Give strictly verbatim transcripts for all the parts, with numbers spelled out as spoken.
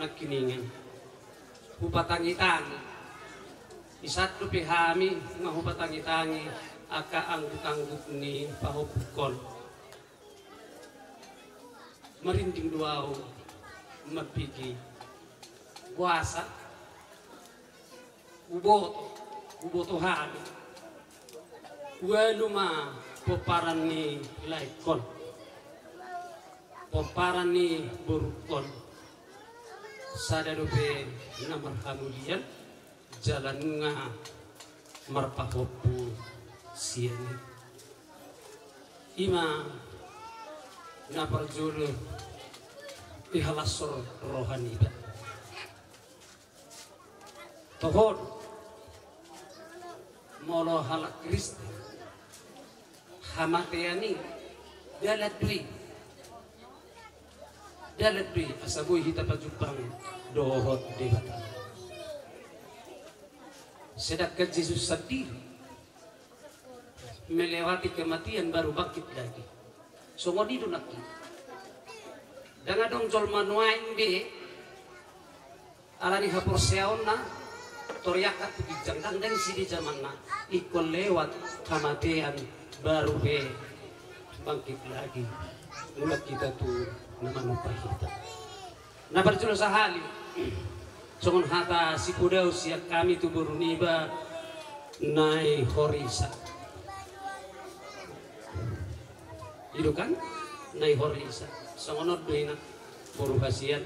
Nangkiningan hupatangitangi, isat dope hami nga hupatangitangi angka angguk-angguk ni pahompungkon. Marinding do ahu mambege boasa huboto, huboto hami. Ualu ma pomparan ni laengkon, pomparan ni borungkon. Sada dope na marhamulian jala nunga marpahompu sian i. I ma na parjolo dihalashon roha niba. Toho do, molo halak Kristen, hamatean i dalan do i. Dalan do i asa boi hita pajumpang dohot Debata. Sedangkan Jesus sandiri melewati kematian baru bangkit lagi. Songon i do nangkin. Ndang adong jolma nuaeng be, alani haporseaonna, toriangkat tu ginjang, ndang, ndang disi be zamanna. Ingkon lewat hamatean baru pe bangkit lagi. Mulak hita tu na manumpak hita. Na parjolo sahali, songon hata sipodaon sian hami tu boru niba, Naihorisa. I do kan? Naihorisa. Songon on do ina, boru hasian.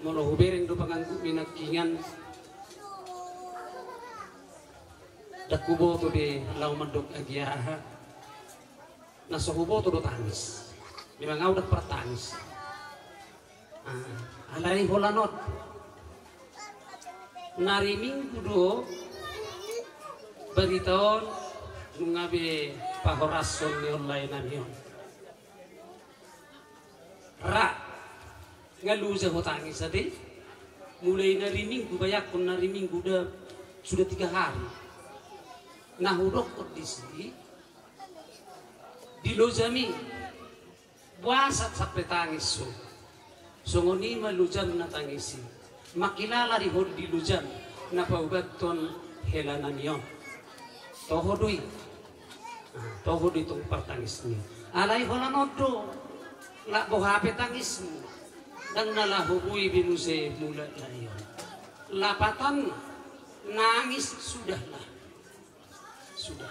Molo hubereng do panganggukmi nangkiningan, ndang huboto be laho mandok agia aha. Na so huboto do tangis. Memang ahu ndang partangis. Ah, alai holan on, na ari Minggu do barita on nunga be pahorashon ni on laenami on. Ra, nga loja ho tangis ate. Mulai na ari Minggu, bayangkon na ari Minggu da, sudah tiga hari. Na hudokkon disi, di lojami, boasa sampe tangis ho? Songon i ma lojam na tangis i. Mangkilala di ho di lojam na paubathon helanami on. Toho do i. Ah, toho do i tong partangismi. Alai holan on do, lak boha pe tangismu, ndang na laho boi be muse mulak lae on. Lapatanna, nangis sudahlah. Sudah.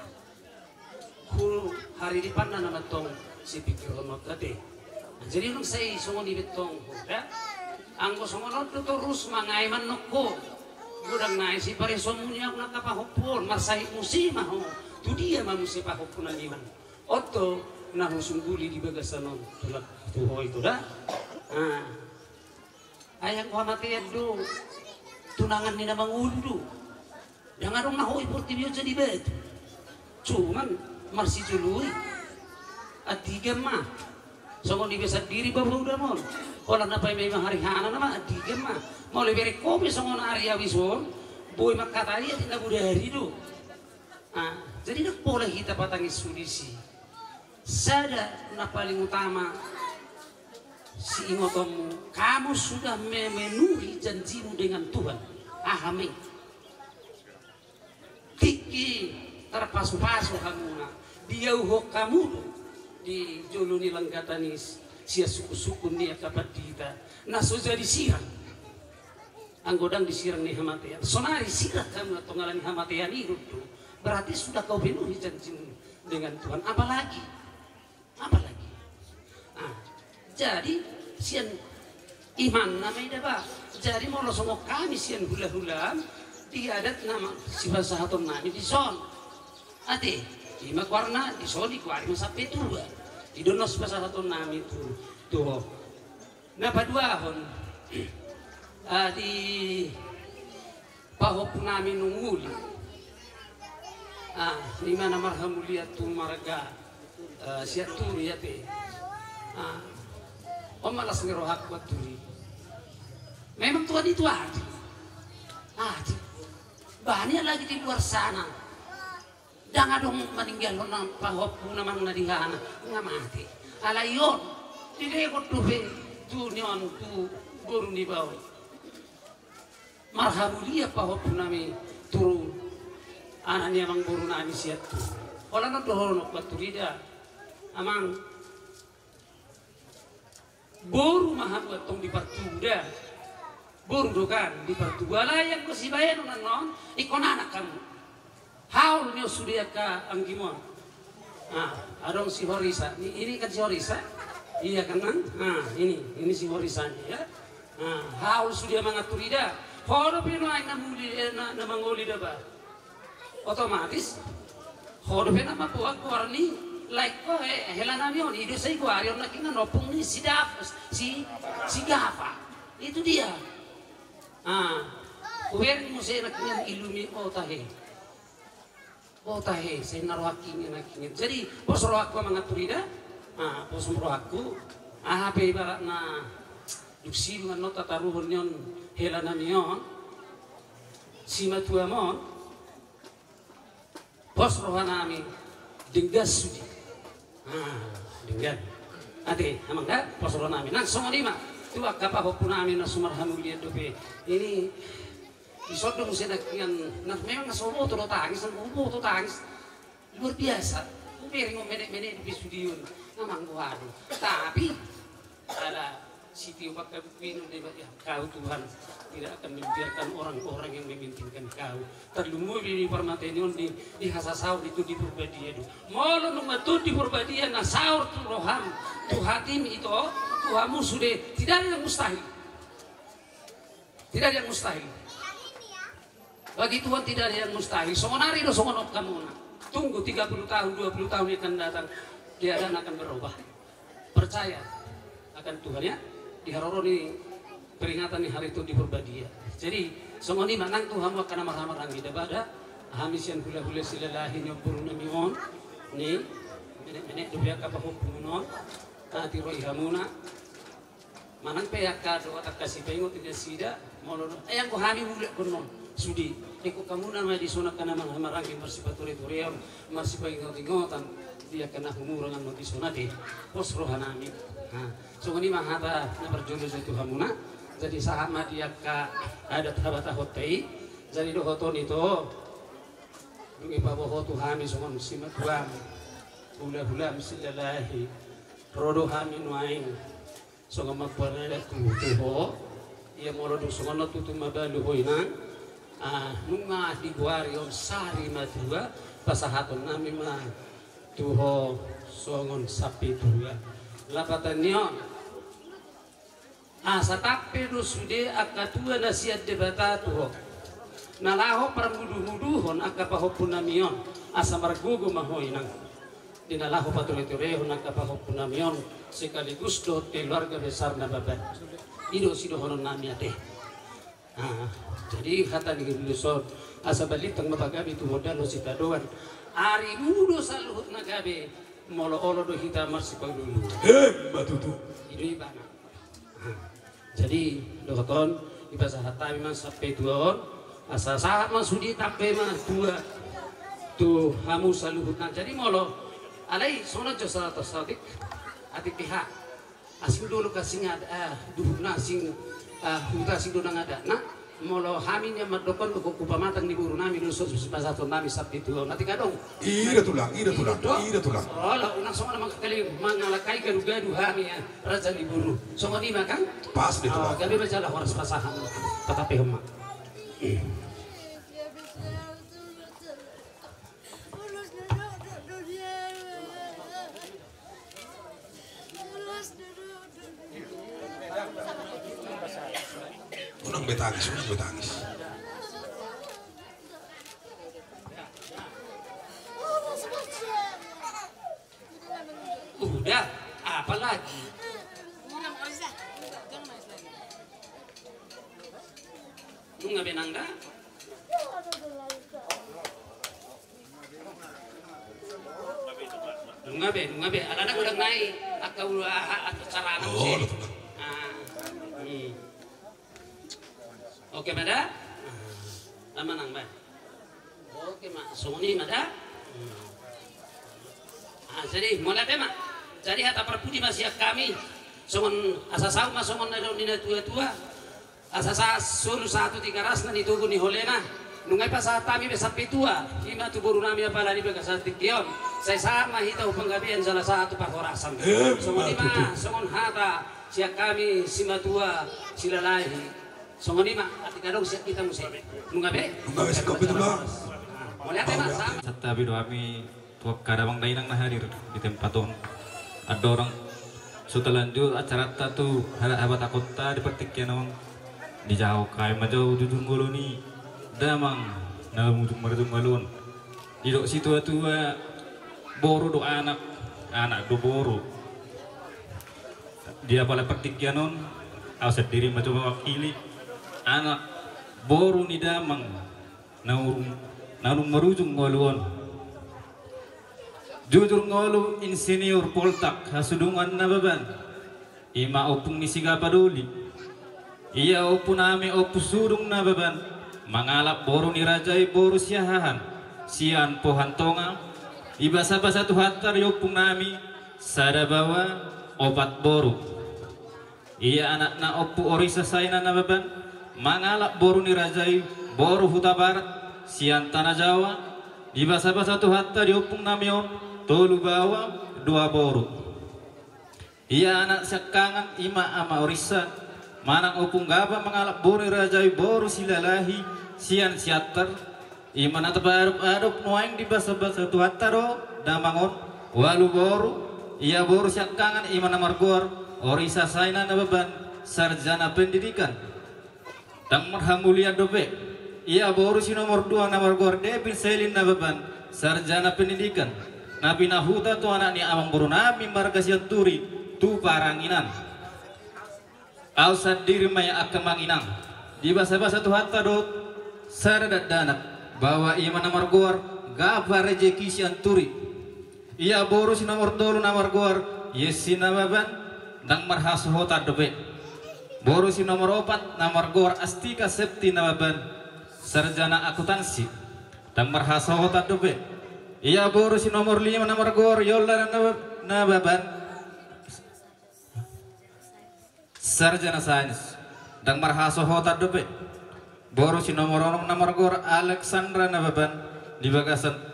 Hu hariripanna nama tong sipikirhon on ate. Jadi unang sai songon i be tong, da? Anggo songon on do torus mangae mannok ho. Godang nai siparesomu ni angka pahompu on, marsahit muse ma ho. Tu dia ma muse pahompu na nian? On do na husungguli di bagasan on, tulak tu ho i tu, da? Ah. Ai anggo hamatean do tunangan ni na mangolu do. Ndang adong na hot i portibi on jadi batu. Cuman marsijolo i. Andigan ma. Songon i be sandiri baboa udamon. Holan na paima-ima harihana nama andigan ma. Molo ibereng ho pe songon ari abis on, boi mangkatai atik na bodari do. Ah, jadi ndang pola hita patangis ho disi. Sada na paling utama siingotonmu, kamu sudah memenuhi janjimu dengan Tuhan. Aha ma i? Tingki tarpasu-pasu hamuna, diauhon hamu do di jolo ni langgatan i sian sukun-sukun ni angka pandita na so jadi sirang. Anggo ndang di sirang ni hamatean, sonari sirang hamu antong alani hamatean i do. Berarti sudah kau penuhi janjimu dengan Tuhan. Apalagi, apalagi. Ah, jadi sian imanna ma i da ba. Jadi molo songon hami sian hula-hula di adat nama sipasahatonnami dison. Ate, i ma goarna dison digoari ma sampe tua. I do na sipasahatonnami tu, tu ho. Na paduahon, ah, di pahompunami na uli. Ah, i ma na marhamulian tu marga, ah, Sianturi ate. Ah, on ma las ni rohangku Anturi. Memang Tuhan itu adil. Adil. Bahen ia lagi di luar sana. Ndang adong maninggalhon na pahompu na manang na dihana, nga mate. Alai on, dilehon dope tu ni on tu Boru niba on. Marhamulian pahompu nami tu anak ni amangboru nami Siantuhor. Holan on dohonon, Amangboru Turida, amang. Boru ma hamu antong di partubu da. Boru do kan di partubu. Alai anggo sibahenon annon, ingkon anak hamu. Haol ni on sude angka anggimon. Ah, adong si Horisa. Ni, ini kan si Horisa. Iya kan, Nang? Ah, ini, ini si Horisa ni, ya. Ah, haol sude, Amangboru Turida. Ho dope nuaeng na muli, eh, na, na mangoli da ba. Otomatis ho dope na mamboan goar ni laengku, eh, hela nami on. I do sai goari on nangkiningan ompung ni si Daf-, si, si Gafa. Itu dia. Ah, hubereng muse nangkiningan ilumi o tahe. O tahe, sai na rohangki nangkiningan. Jadi pos rohangku, Amangboru Turida. Ah, pos rohangku. Aha pe ibaratna dung sidung annon tataruhon ni on hela nami on, simatuam on, pos roha nami denggan sude. Ah, denggan. Ate, amang da, pos roha nami. Nang songon i ma tu angka pahompu nami na sumarhamulian dope. Ini dison do muse nangkiningan, na memang na so huboto do tangis, na huboto tangis. Luar biasa. Hubereng on menek-menek di sude on. Amang, waduh. Tapi ala sitio pangkabukbukon, dia bilang, "Ya, Kau Tuhan tidak akan membiarkan orang-orang yang mementingkan Kau." Tarlumobi di parmata ni on di, di hasasaor ni Tondi Porbadia do. Molo nunga Tondi Porbadia na saor tu roham, tu hatim, ito, tu hamu sude, tidak ada yang mustahil. Tidak ada yang mustahil. Bagi Tuhan tidak ada yang mustahil. Songon ari do songon on hamuna. Tunggu tiga puluh tahun, dua puluh tahun yang akan datang, keadaan akan berubah. Percaya akan Tuhan, ya. Di haroro ni peringatan ni hari Tondi Porbadia. Jadi songon i ma nang tu hamu angka na marhahamaranggi, da ba da. Hami sian hulahula Silalahi ni ompunami on. Ni menek-menek dope angka pahompu on. Tati ro i hamuna. Manang pe angka dohot angka sipaingot ni nasida, molo do, eh, anggo hami mulak annon sude, ingkon hamuna ma dison angka na marhahamaranggi, marsipaturetureon, marsipaingotingotan di angka na humurang annon dison, ate. Pos roha nami. Ha, songon i ma hata na parjolo tu hamuna. Jadi sahat ma di angka adat habatahonta i. Jadi dohot on, ito, dung dipaboa ho tu hami songon simatuam, hulahulam Silalahi, ro do hami nuaeng songon mamboan adat tu, tu ho. Ia molo dung songon on tutu mabalu ho, Inang. Ah, nunga digoari on sari matua, pasahaton nami ma tu ho songon sampetua. Lapatan ni on, asa tampe do sude angka tua na sian Debata tu ho, na laho parmuduhuduhon angka pahompu nami on, asa margogo ma ho, Inang. Di na laho patureturehon angka pahompu nami on sekaligus dohot keluarga besar Nababan. I do sidohonon nami, ate. Ah, jadi hata ni Guru Luson, asa balintang ma pagabe, tumundalhon sitadoan. Arimu do saluhut na gabe, molo olo do hita marsipaulu-ulu. Emma tutu. I do ibana. Jadi dohot on, dipasahat hami ma sampetua on, asa sahat ma sude, tampe ma tua tu hamu saluhutna. Jadi molo, alai songon jo salah satu saotik, atik piha. Asing dolok, asing adat, ah, duhutna asing, ah, huta asing do nang adatna. Molo hami nian mandok on, dohot tu pamatang ni boru nami do, so, so, pasahaton nami sampetua on. Atik adong. Ida tulang, ida tulang, ida tulang. Olo, unang songon na mangkali mangalangkai gadugaduan hami, ya, raja ni boru. Songon i ma kan? Pas do, tulang. Ah, gabe ma jala horas pasahat. Patapihon ma. Unang be tangis, unang be tangis. Udah, apa lagi? Nunga be, Nang, da? Nunga be, nunga be. Alana godang nai angka ulu, aha, angka carana. Oh, muse. Betul. Ah. Hmm. Oke ma, da? Ah. Lama, Nang, ba. Oke ma, songon i ma, da? Hmm. Ah, jadi, mulai be ma. Jadi, hata parpudi ma sian hami. Songon asa saut ma songon na nidok ni na tua-tua. Asa sahat solu sahat tu Tigaras na nitogu ni holena. Nunga dipasahat hami be sampe tua, i ma tu boru nami apala di bagasan tingki on. Sai sahat ma hita tu panggabean jala sahat tu parhorasan. Songon i ma songon hata sian hami simatua Silalahi. Songon i ma, atik adong sian hita muse. Nunga be? Nunga be, singkop itu, Bang. Mauliate ma. Santabi do hami tu angka damang dainang na hadir di tempat on. Andorang so talanjut acaranta tu halak habatakonta di partingkian on, dijawab hami ma jo jujur ngolu ni damang na ujung marujung ngolu on. Didok situa-tua, boru do anak, anak do boru. Di apala partingkian on, au sandiri ma jo mawakili anak boru ni damang na urung, na urung marujung ngolu on. Jujur ngolu Insinyur Poltak Hasudungan Nababan, i ma ompung ni Sigapa Doli. Ia ompu nami Ompu Sudung Nababan, mangalap boru ni raja i boru Siahaan, sian Pohan Tonga. Dibasabasa Tuhanta do ompung nami, sada baoa, opat boru. Ia anakna Ompu Orisa Saina Nababan, mangalap boru ni raja i boru Hutabarat, sian Tana Jawa. Dibasabasa Tuhanta di ompung nami on, tolu baoa, dua boru. Ia anak siangkangan i ma Ama Orisa, manang Ompu Gapa, mangalap boru ni raja i boru Silalahi, sian Siantar. I ma na tapaadop-adop nuaeng, dibasabasa Tuhanta do damang on, ualu boru. Ia boru siangkangan i ma na margoar Orisa Saina Nababan, sarjana pendidikan. Ndang marhamulian dope. Ia boru si nomor dua na margoar Devin Selin Nababan, sarjana pendidikan, na pinahuta tu anak ni amangboru nami marga Sianturi tu Paranginan. Au sandiri ma i angka amang inang, dibasabasa Tuhanta do sada dakdanak, baoa i ma na margoar Gapa Rejeki Sianturi. Ia boru si nomor tolu na margoar Yesi Nababan, ndang marhasohotan dope. Boru si nomor opat na margoar Astika Septi Nababan, sarjana akuntansi, ndang marhasohotan dope. Ia boru si nomor lima na margoar Yola Nab-, Nababan, sarjana sains, ndang marhasohotan dope. Boru si nomor onom na margoar Alexandra Nababan, di bagasan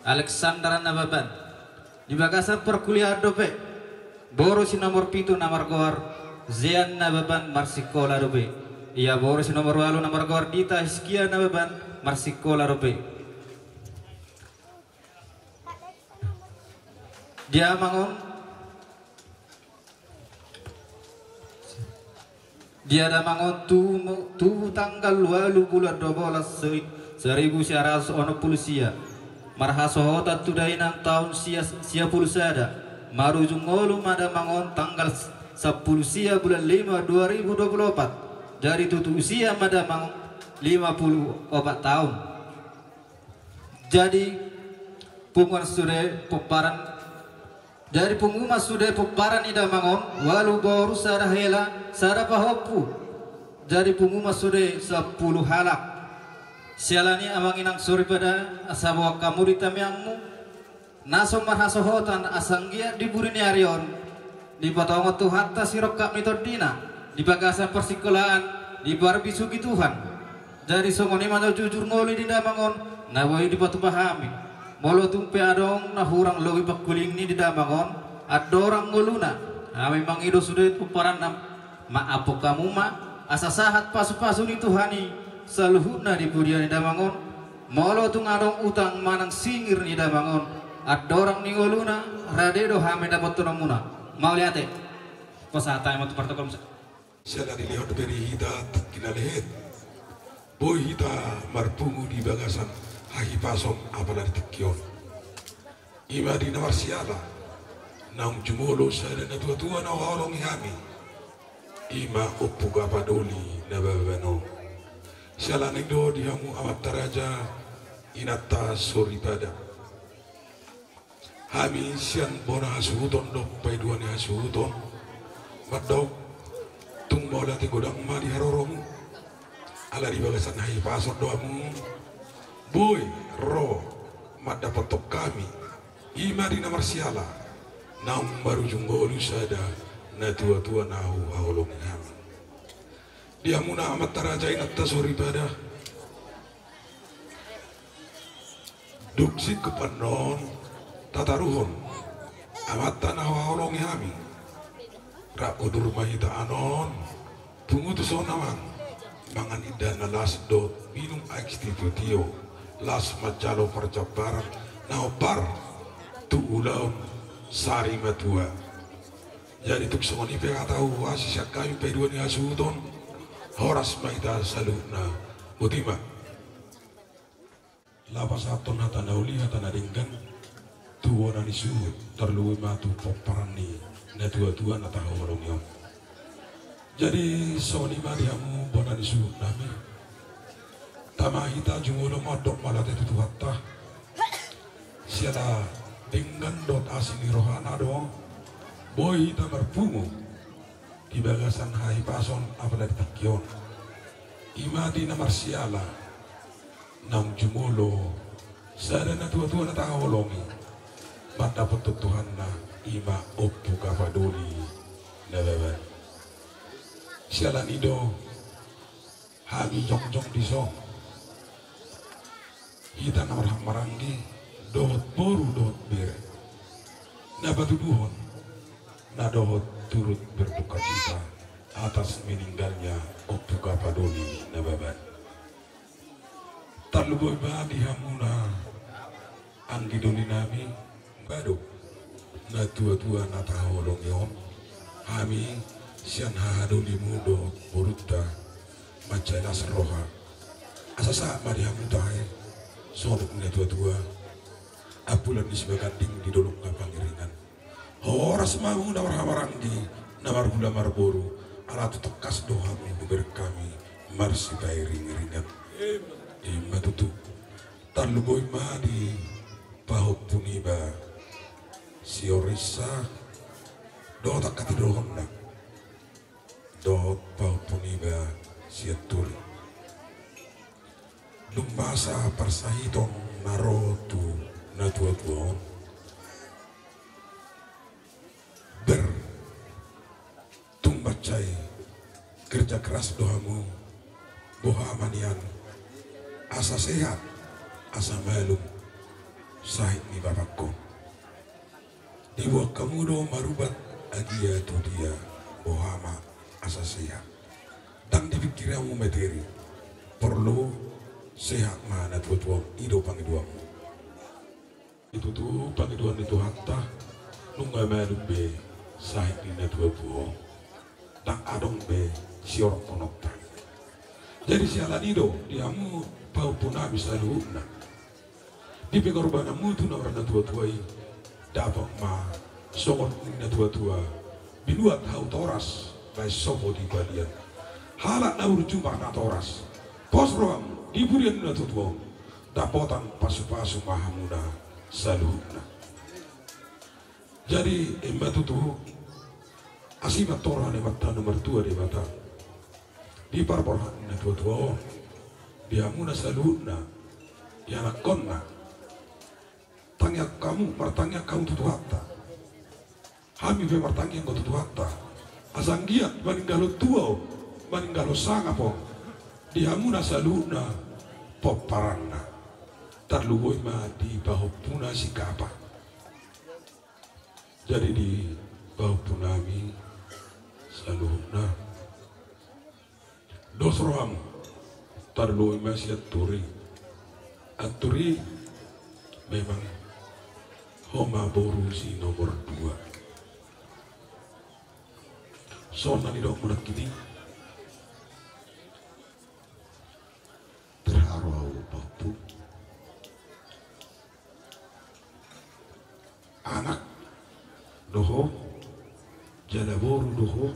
Alexandra Nababan, di bagasan parkuliahan dope. Boru si nomor pitu na margoar Zean Nababan, marsikola dope. Ia boru si nomor ualu na margoar Dita Hiskia Nababan, marsikola dope. Di amang on, di amang on tu, tu tanggal ualu bulan dua bolas se-, seribu sia ratus onom pulu sia. Marhasohotan tu dainang taon sia, sia pulu sada. Marujung ngolu ma damang on tanggal s-, sampulu sia bulan lima dua ribu dua pulu opat. Jadi tutu usia ma damang lima pulu opat taon. Jadi punguan sude pomparan, jadi pungu ma sude pomparan ni damang on, ualu boru sada hela, sada pahompu. Jadi pungu ma sude sampulu halak. Siala ni amang inang soripada, asa boan hamu di tangiangmu, na so marhasohotan asa anggiat di pudi ni ari on, dipatongon Tuhanta sirongkap ni tondina, di bagasan parsikolaan, diparbisuhi Tuhan. Jadi songon i ma na jujur ngolu di damang on, na boi dipatupa hami. Molo tung pe adong na hurang lobi pangkuling ni di damang on, andorang ngoluna, hami mangido sude pomparanna, maaphon hamu ma, asa sahat pasupasu ni Tuhan i, saluhutna di pudian ni damang on. Molo tung adong utang manang singir ni damang on, andorang ni ngoluna, rade do hami dapothononmuna. Mauliate. Pasahat hami ma tu partokolan. Siala dilehon dope di hita tingki na lehet, boi hita marpungu di bagasan hahipason apala di tingki on. I ma di na marsiala, naung jumolo sada natuatua na huhaholongi hami, i ma Ompu Gapa Doli Nababan on. Siala ni do di hamu amanta raja, inanta soripada. Hami sian bona hasuhuton dohot paidua ni hasuhuton mandok, tung mauliate godang ma di haroromu. Ala di bagasan hahipason do hamu, boi ro mandapothon hami, i ma di na marsiala, naung marujung ngolu sada natuatua na huhaholongi hami. Di hamuna amanta raja, inanta soripada, dung singkop annon tataruhon amanta na huhaholongi hami. Rap udur ma hita annon, pungu tu son amang, mangan indahan na las dohot minum aek sitio-tio, las manjalo parjambaran na hombar tu ulaon sari matua. Jadi tung songon i pe hata huhuasi sian hami paidua ni hasuhuton, horas ma hita saluhutna. Boti ma. Laho pasahathon hata na uli, hata na denggan tu bona ni suhut, tarlumobi ma tu pomparan ni natuatua na tahaholongi on. Jadi songon i ma di hamu bona ni suhut nami. Tama hita jumolo mandok mauliate tu Tuhanta. Siala denggan dohot asi ni rohana do boi hita marpungu di bagasan hahipason apala di tingki on. I ma di na marsiala naung jumolo sada natuatua na tahaholongi mandapothon Tuhanna, i ma Ompu Kapadoli Nababan. Siala ni i do hami jongjong dison, hita na marhahamaranggi dohot boru dohot bere, na patuduhon na dohot turut berduka cita atas meninggalnya Ompu Kapadoli Nababan. Tarlumobi ma di hamuna anggi doli nami, ba do natuatua na tahaholongi on, hami sian hahadolimu dohot borunta mansai las roha. Asa sahat ma di hamu tahe songon natuatua, ampulan ni Sibaganding di dolok na pangiringan. Horas ma hamu na marhahamaranggi, na marhula marboru, ala tu tangkas do hamu hubereng hami marsipairingiringan. I ma tutu. Tarlumobi ma di pahompu niba Sihorisah dohot angka tidohonna dohot pahompu niba Sianturi. Dung masa parsahiton na ro tu natuatua on, ber, tung mansai kerja keras do hamu, boha ma nian, asa sehat, asa malum sahit ni bapangkon. Diboan hamu do marubat agia tu dia, boha ma asa sehat. Ndang dipingkiri hamu materi, porlu sehat ma natuatua on, i do pangidoanmu. I tutu pangidoan ni Tuhanta, nunga malum be sahit ni natuatua on, ndang adong be siorongkononta. Jadi siala ni i do di hamu pahompu nami saluhutna, di pengorbananmu tu na marnatuatua i, dapot ma songon ni natuatua: Binuat hau toras, baen sopo di balian. Halak na burju marnatoras, pos roham di pudi ni natuatua on, dapotan pasupasu ma hamuna saluhutna. Jadi i ma tutu, asi ma tor ni Amanta na martua Debata di parborhat ni natuatua on, di hamuna saluhutna ianakhonna. Tangiang hamu, martangiang hamu tu Tuhanta. Hami pe martangiang do tu Tuhanta, asa anggiat maninggalhon tua on, maninggalhon sangap on di hamuna saluhutna pomparanna. Tarlumobi ma di pahompuna si Kapa. Jadi di pahompu nami saluhutna, dos roham, tarlumobi ma si Anturi. Anturi, memang ho ma boru si nomor dua. Songon na nidokmu nangkin i, terharu au pahompu. Anak do ho, jala boru do ho,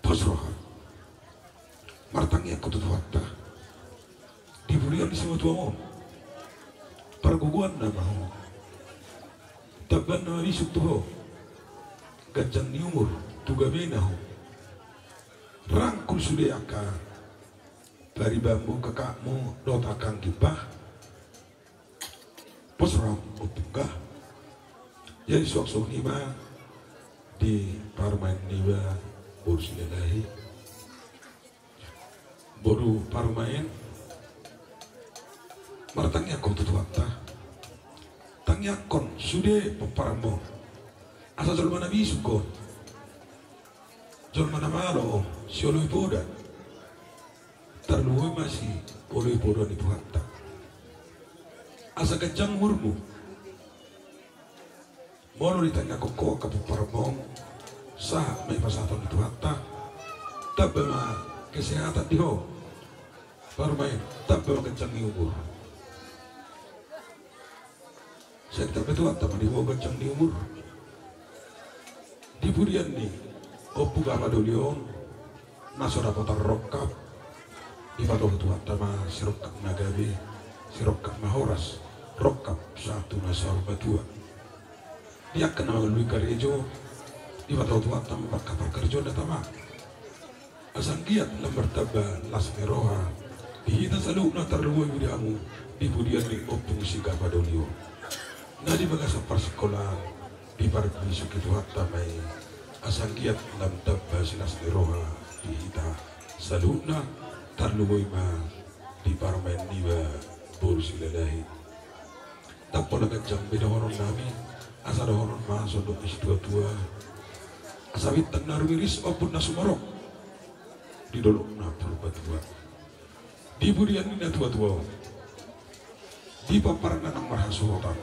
pos roha. Martangiang ho tu Tuhanta di bulian ni simatuam on. Pargogoanna ma ho, tambanna ma bisuk tu ho, ganjang ni umur tu gabena ho. Rangkul sude angka Paribanmu, kakakmu dohot anggi, bah. Pos ro hamu, ompung, bah. Jadi suang songon i ma di parumaen niba boru Silalahi. Boru parumaen, martangiangkon tu Tuhanta. Tangiangkon sude pomparanmu on, asa jolma na bisuk on, jolma na malo on, sioloi poda. Tarlumobi ma sioloi poda ni Tuhanta, asa ganjang umurmu. Molo ditangiangkon ho angka pomparanmu on, sahat ma i pasahaton ni Tuhanta. Tamba ma kesehatan di ho, parumaen, tamba ma ganjang ni umur. Sai ditambai Tuhanta ma di ho ganjang ni umur. Di pudian ni Ompu Gapa Doli on, na so dapotan rongkap, dipatupa Tuhanta ma sirongkap na gabe, sirongkap na horas, rongkap sahat tu na saur matua. Di angka na mangolu di karejo, dipatupa Tuhanta ma angka parkarejoan na tama, asa anggiat lam martamba las ni roha di hita saluhutna, tarlumobi di hamu di pudian ni Ompung si Gapa Doli on. Na di bagasan parsikolaan, diparbisu Tuhanta ma i, asa anggiat lam tamba silas ni roha di hita saluhutna, tarlumobi ma di parumaen niba boru Silalahi. Ndang pola ganjang be dohonon nami, asa dohonon ma songon dok ni situatua, asa bintang na rumiris ombun na sumorop di dolok na purbatua. Di pudian ni natuatua on, di pomparan na naeng marhasohotan,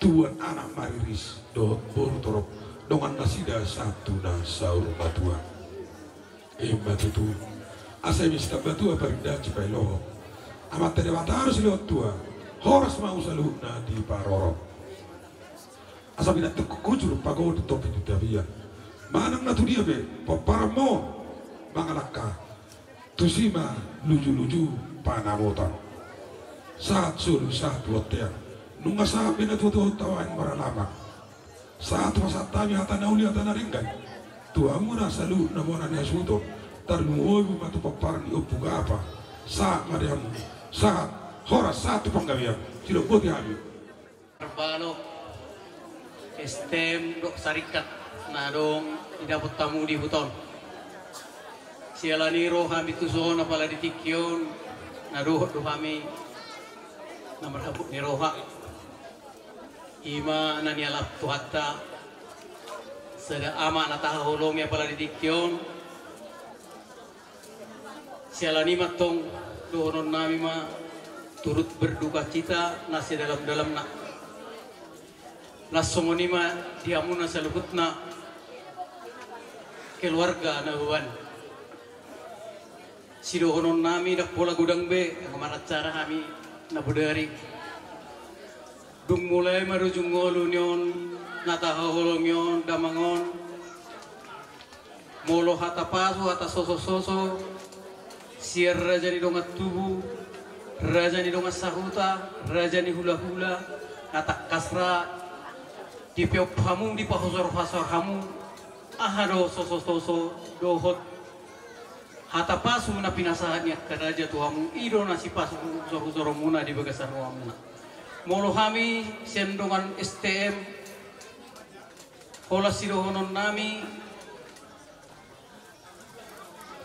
tubuan anak mariris dohot boru torop, dongan nasida sahat tu na saur matua. Ima tutu, asa i ma sitamba tua, parindahan sipailohot. Amanta Debata do silehon tua, horas ma hamu saluhutna diparorot. Asa pinantikkon hujur pagodit topi di tapian, manang na tu dia pe pomparanmu on mangalangka, tusi ma lujuluju panamotan. Sahat solu sahat bontean, nunga sahat be natuatuanta on maralaman. Sahat pasahat hami hata na uli hata na denggan tu hamuna saluhut na bona ni hasuhuton, tarlumobi ma tu pomparan ni Ompu Gapa. Sahat ma di hamu, sahat, horas, sahat tu panggabean. Sidok boti hami. Parbalok, S T M dohot sarikat na adong didapot hamu di huta on. Siala ni i ro hami tuson apala di tingki on, na dohot do hami na marhabot ni roha. Ima na nialap Tuhanta, sada ama na tahaholongi apala di tingki on. Siala ni i ma antong, dohonon nami ma, turut berdukacita na sedalam-dalamna. Laos songon i ma di hamuna saluhutna keluarga Nababan. Sidohonon nami ndang pola godang be anggo maracara hami na bodari. Dung mulai marujung ngolu ni on na tahaholongi on, damang on, molo hata pasu, hata sosososo sian raja ni dongan tubu, raja ni dongan sahuta, raja ni hulahula, na tangkas ra dipeop hamu, dipahosorhosor hamu, aha do sosososo dohot hata pasu na pinasahat ni angka raja tu hamu, i do na sipasu husorhusoronmuna di bagasan rohamuna. Molo hami sian dongan S T M, holan sidohonon nami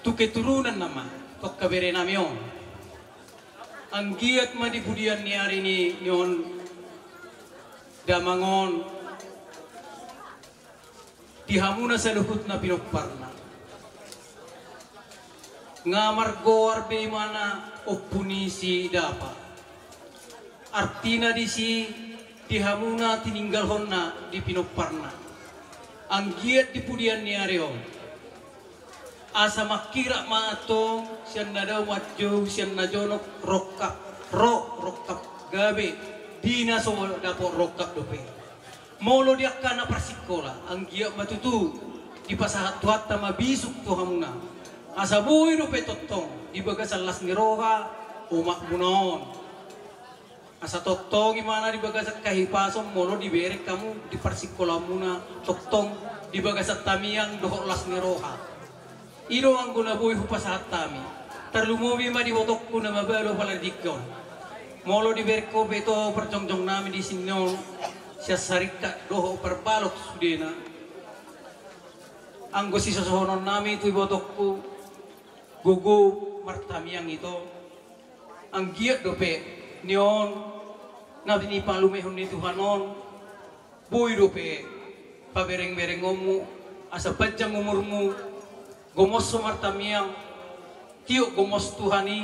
tu keturunan nama, tu angka bere nami on. Anggiat ma di pudian ni ari ni, ni on, damang on, di hamuna saluhutna pinomparna. Nga margoar be imana ompu ni si Dapa. Artina disi di hamuna tininggalhonna di pinomparna. Anggiat di pudian ni ari on, asa mangkirap ma antong sian na dao manjou, sian na jonok rongkap ro, rongkap gabe, di na so dapot rongkap dope. Molo di angka na parsingkola, anggiat ma tutu dipasahat Tuhanta ma bisuk tu hamuna, asa boi dope tongtong di bagasan las ni roha omakmuna on. Asa tongtong imana di bagasan hahipason molo dibereng hamu di parsingkolaanmuna, tongtong di bagasan tamiang dohot las ni roha. I do anggo na boi hupasahat hami. Tarlumobi ma di ibotongku na mabalo pala di tingki on. Molo dibereng ho pe ito parjongjong nami di sini on, sian sarikat dohot parbalok sudena. Anggo sisosohonon nami tu ibotongku, gogo martamiang ito. Anggiat dope ni on na pinalumehon ni Tuhan on, boi dope paberengberengonmu, asa panjang umurmu, gomos ho martamiang, tiop gomos Tuhan i,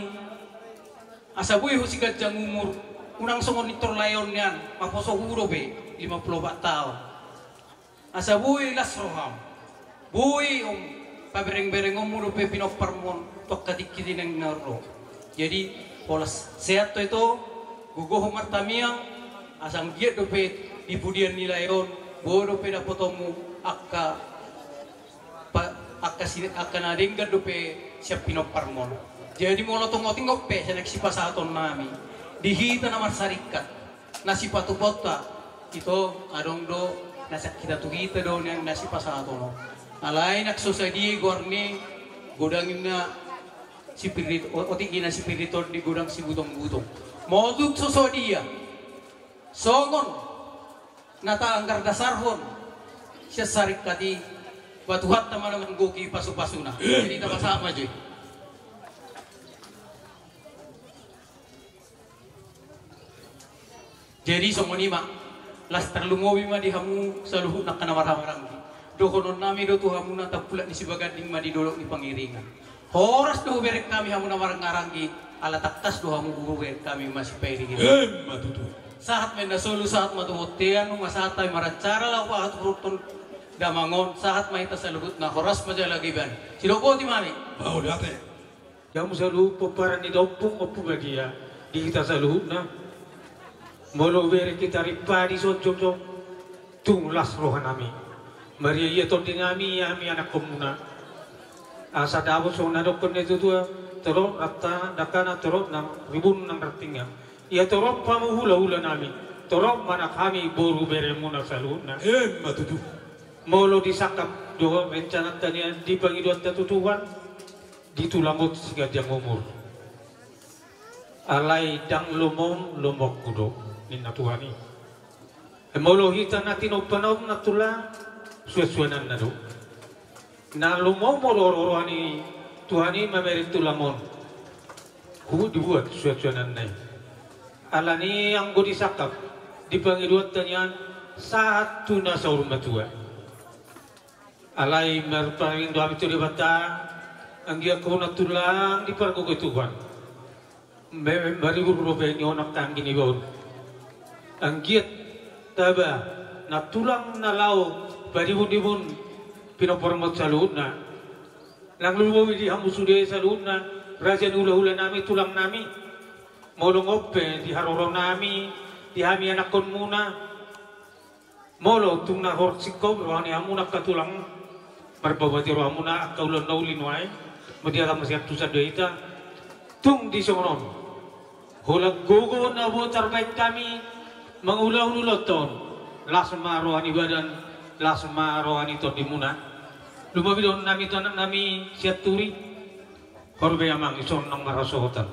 asa boi ho siganjang umur, unang songon nintor lae on nian, maposo huhut dope lima pulu opat taon. Asa boi las roham, boi on paberengberengonmu dope pinomparmon tu angka tingki na naeng ro. Jadi, horas sehat ho ito, gogo ho martamiang, asa anggiat dope di pudian ni lae on, boi dope dapotonmu angka pa-, angka si-, angka na denggan dope sian pinomparmon. Jadi molo tongotongot pe, sai naeng sipasahaton nami di hita na marsarikat, na sipatupaonta, ito adong do na sian hita tu hita do nian na sipasahaton on. Alai naeng so sadia goar ni godang i na sipirit, o-, otik i na sipirit on di godang sibutongbutong. Molo tung so sadia songon na taanggar dasarhon sian sarikat i, ba Tuhanta ma na manggohi pasupasuna. Jadi tapasahat ma jo i. Jadi songon i ma, las tarlumobi ma di hamu saluhutna angka na marhahamaranggi. Dohonon nami do tu hamu na tampulak ni Sibaganding ma di dolok ni Pangiringan. Horas do hubereng hami hamu na marhahamaranggi, ala tangkas do hamu hubereng hami masipairingiringan. Emma tutu. Sahat ma inna solu, sahat ma tu bontean, nunga sahat hami maracara laho pasahat hurothon damang on, sahat ma hita saluhutna, horas ma jala gabe. Sidok boti ma hami. Mauliate. Di hamu saluhut pomparan ni da Ompung, Ompu Badia, di hita saluhutna. Molo hubereng hita rimpadi sonjom jo, tung las rohanami. Maria ia tondinami, ia hami anakkonmuna. Asa dapot songon na dohonon ni natuatua, torop ranta dangkana, torop nang ribun nang rantingna. Ia torop hamu hulahulanami, torop ma nang hami boru beremuna saluhutna. Emma tutu. Molo disangkap dohot rencananta nian di pangidoanta tu Tuhan, di tulang on siganjang umur. Alai ndang lomoon lomoonku do, ninna Tuhan i. Molo hita na tinompanon na tulang, suansuananna do. Na lomoon do roha ni Tuhan i mamereng tulang on. Huhut dibuat suansuananna i. Alani anggo disangkap di pangidoanta nian, sahat tu na saur matua. Alai marpaling do hami tu Debata, anggiat ho na tulang dipargogoi Tuhan. Me-, maribur dope ni on angka anggi ni baon. Anggiat taba na tulang na laho paribunnibun pinomparmon saluhutna. Nang lumobi di hamu sude saluhutna, raja ni hulahulanami, tulangnami. Molo ngon pe di haroronami, di hami anakkonmuna. Molo tung na horas singkop roha ni hamuna angka tulang, marbaoa di rohamuna angka ulaon na uli nuaeng, molo diatap masiantusan do hita. Tung di songon on, holan gogo na boi tarbaen hami mangulahon ulaonta on, las ma roha ni badan, las ma roha ni tondimuna. Lumobi dohononnami tu anaknami Sianturi, horbe amang, dison nang marhasohotan.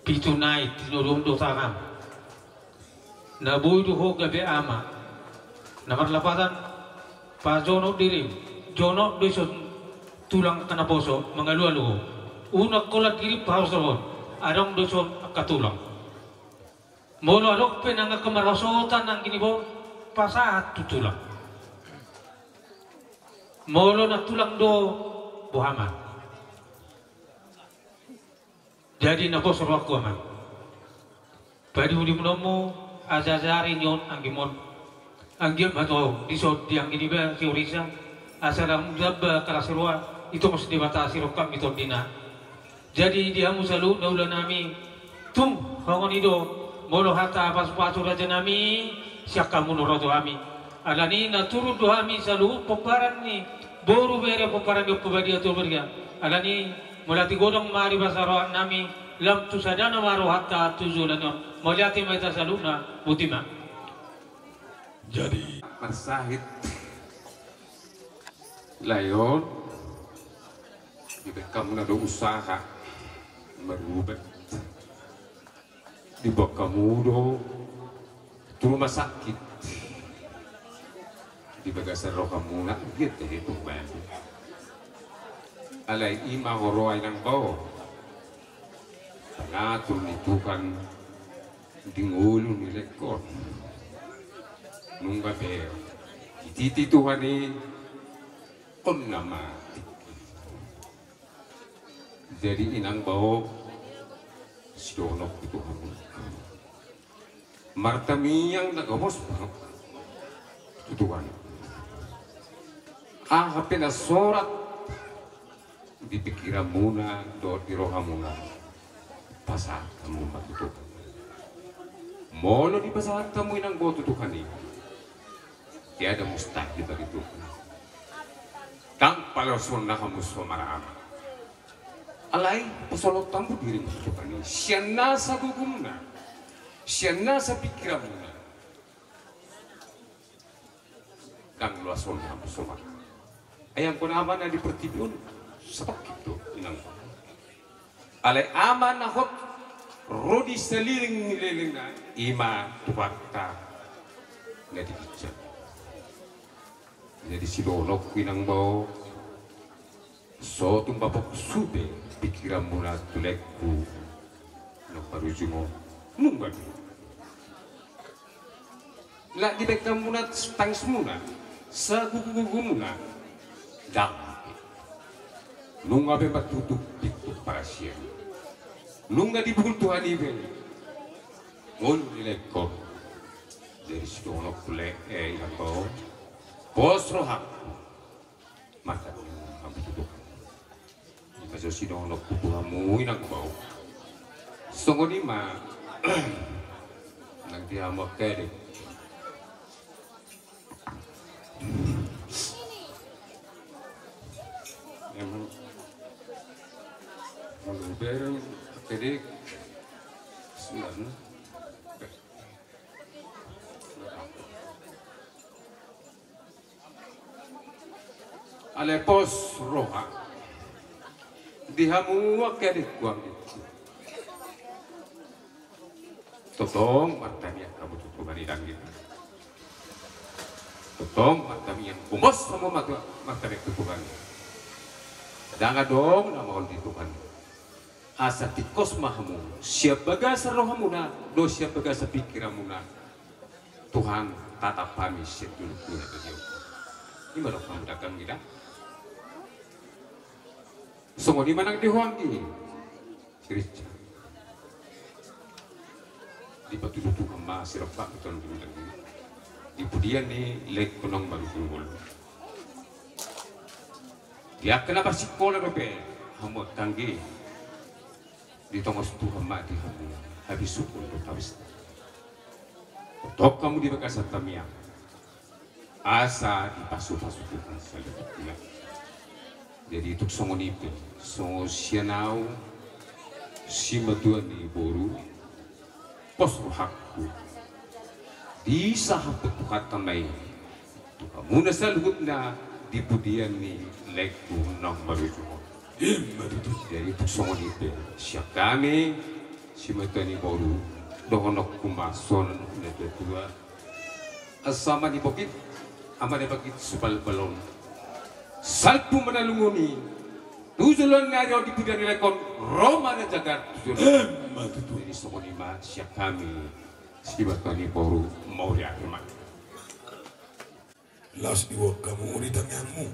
Pitu nai tinodohon do tangan. Na boi do ho gabe ama. Na marlapatan, pajonok dirim, jonok do dison tulang angka naposo, mangalualu ho. Unang holan dirim pahasohon, adong do dison angka tulang. Molo adong pe nang angka marhasohotan anggi ni baon, pasahat tu tulang. Molo na tulang do, boha ma. Jadi na pos rohangku amang. Padimudimunonmu, ajajari ni on anggimon. Anggiat ma tu ahu, dison di anggi niba si Orisa, asa lam jamba kalas roha, itongos Debata siroham di tondina. Jadi di hamu saluhut na hulanami, tung, songon i do, molo hata pasupasu rajanami, sian hamu na ro tu hami. Alani na turun do hami saluhut pomparan ni boru bere, pomparan ni Ompu Badia Atuburia. Alani mauliate godang ma di basa rohanami, lam tu sadana ma rohanta tu joloan on. Mauliate ma hita saluhutna, botima. Jadi marsahit lae on. Dibaen hamu na do usaha marubat. Dibaen hamu do tu rumah sakit. Di bagasan rohamuna, dia tadi tu baen. Alai i ma huroha inang bao. Pangatur ni Tuhan di ngolu ni laengkon. Nunga pe dititi Tuhan i, on nama. Jadi inang bao, sidohononku tu hamu. Martamiang na gomos tu Tuhan. Aha pe na sorat di pikiranmuna dohot di rohamuna, pasahat hamu ma tu Tuhan. Molo dipasahat hamu inang bao tu Tuhan i, tiada mustahil bagi Tuhan. Ndang paloasonna hamu so marama. Alai pasolhot hamu dirim tu Tuhan i sian nasa gogomuna, sian nasa pikiranmuna. Ndang loasonna hamu so marama. Ai anggo na ama na di portibi on, satongkin do inang. Alai ama na hot ro di saleleng ni lelengna, i ma Tuhanta na di ginjang. Jadi sidohononku inang bao, so tung bapok sude pikiranmuna tu laengku na parujung on, nunga be. Lak dibaen hamu na tangismuna, sagogogogomuna, ndang. Nunga be matutup pintu parasian. Nunga dipukul Tuhan i be ngolu ni laengkon. Jadi sidohononku le, eh, inang bao, pos rohangku. Martamiang hamu tu Tuhan. Ima so sidohononku tu hamu inang bao. Songon i ma nang di hamu angka ede. Emang molo bereng angka ede sudah. Alai pos roha di hamu angka adingku, anggiku. Tongtong martamiang hamu tu Tuhan i, dang, gitu. Tongtong martamiang, gomos hamu ma tu, martamiang tu Tuhan i. Ndang adong na maol di Tuhan i. Asa tingkos ma hamu sian bagasan rohamuna dohot sian bagasan pikiranmuna. Tuhan, tatap hami sian dolok ni hata ni Tuhan. Ima dohot hamu daganggi da. Songon i ma nang di ho anggi si Richard. Dipatudu Tuhan ma sirompa ni tondong daging di pudian ni laengku naung marujung ngolu. Di angka na marsikola dope hamu anggi. Ditongos Tuhan ma di hamu habisuhon dohot habis. Tongtong hamu di bagasan tamiang asa dipasupasu Tuhan saluhutna. Jadi tung songon i pe songon sian ahu simatua ni boru, pos rohangku disahaphon Tuhanta ma i tu hamuna saluhutna di pudian ni laengku naung marujung on. Ima tutu. Jadi tung songon i pe sian hami simatua ni boru, dohononku ma songon natuatua: Asa ama ni bokit, ama ni bokit subalbal on, salpu manalungoni tu joloan ni ari on di pudian ni laengkon, ro ma raja gar tu joloan. Ima tutu. Jadi songon i ma sian hami simatua ni boru, mauliate ma. Laos diboan hamu di tangiangmu,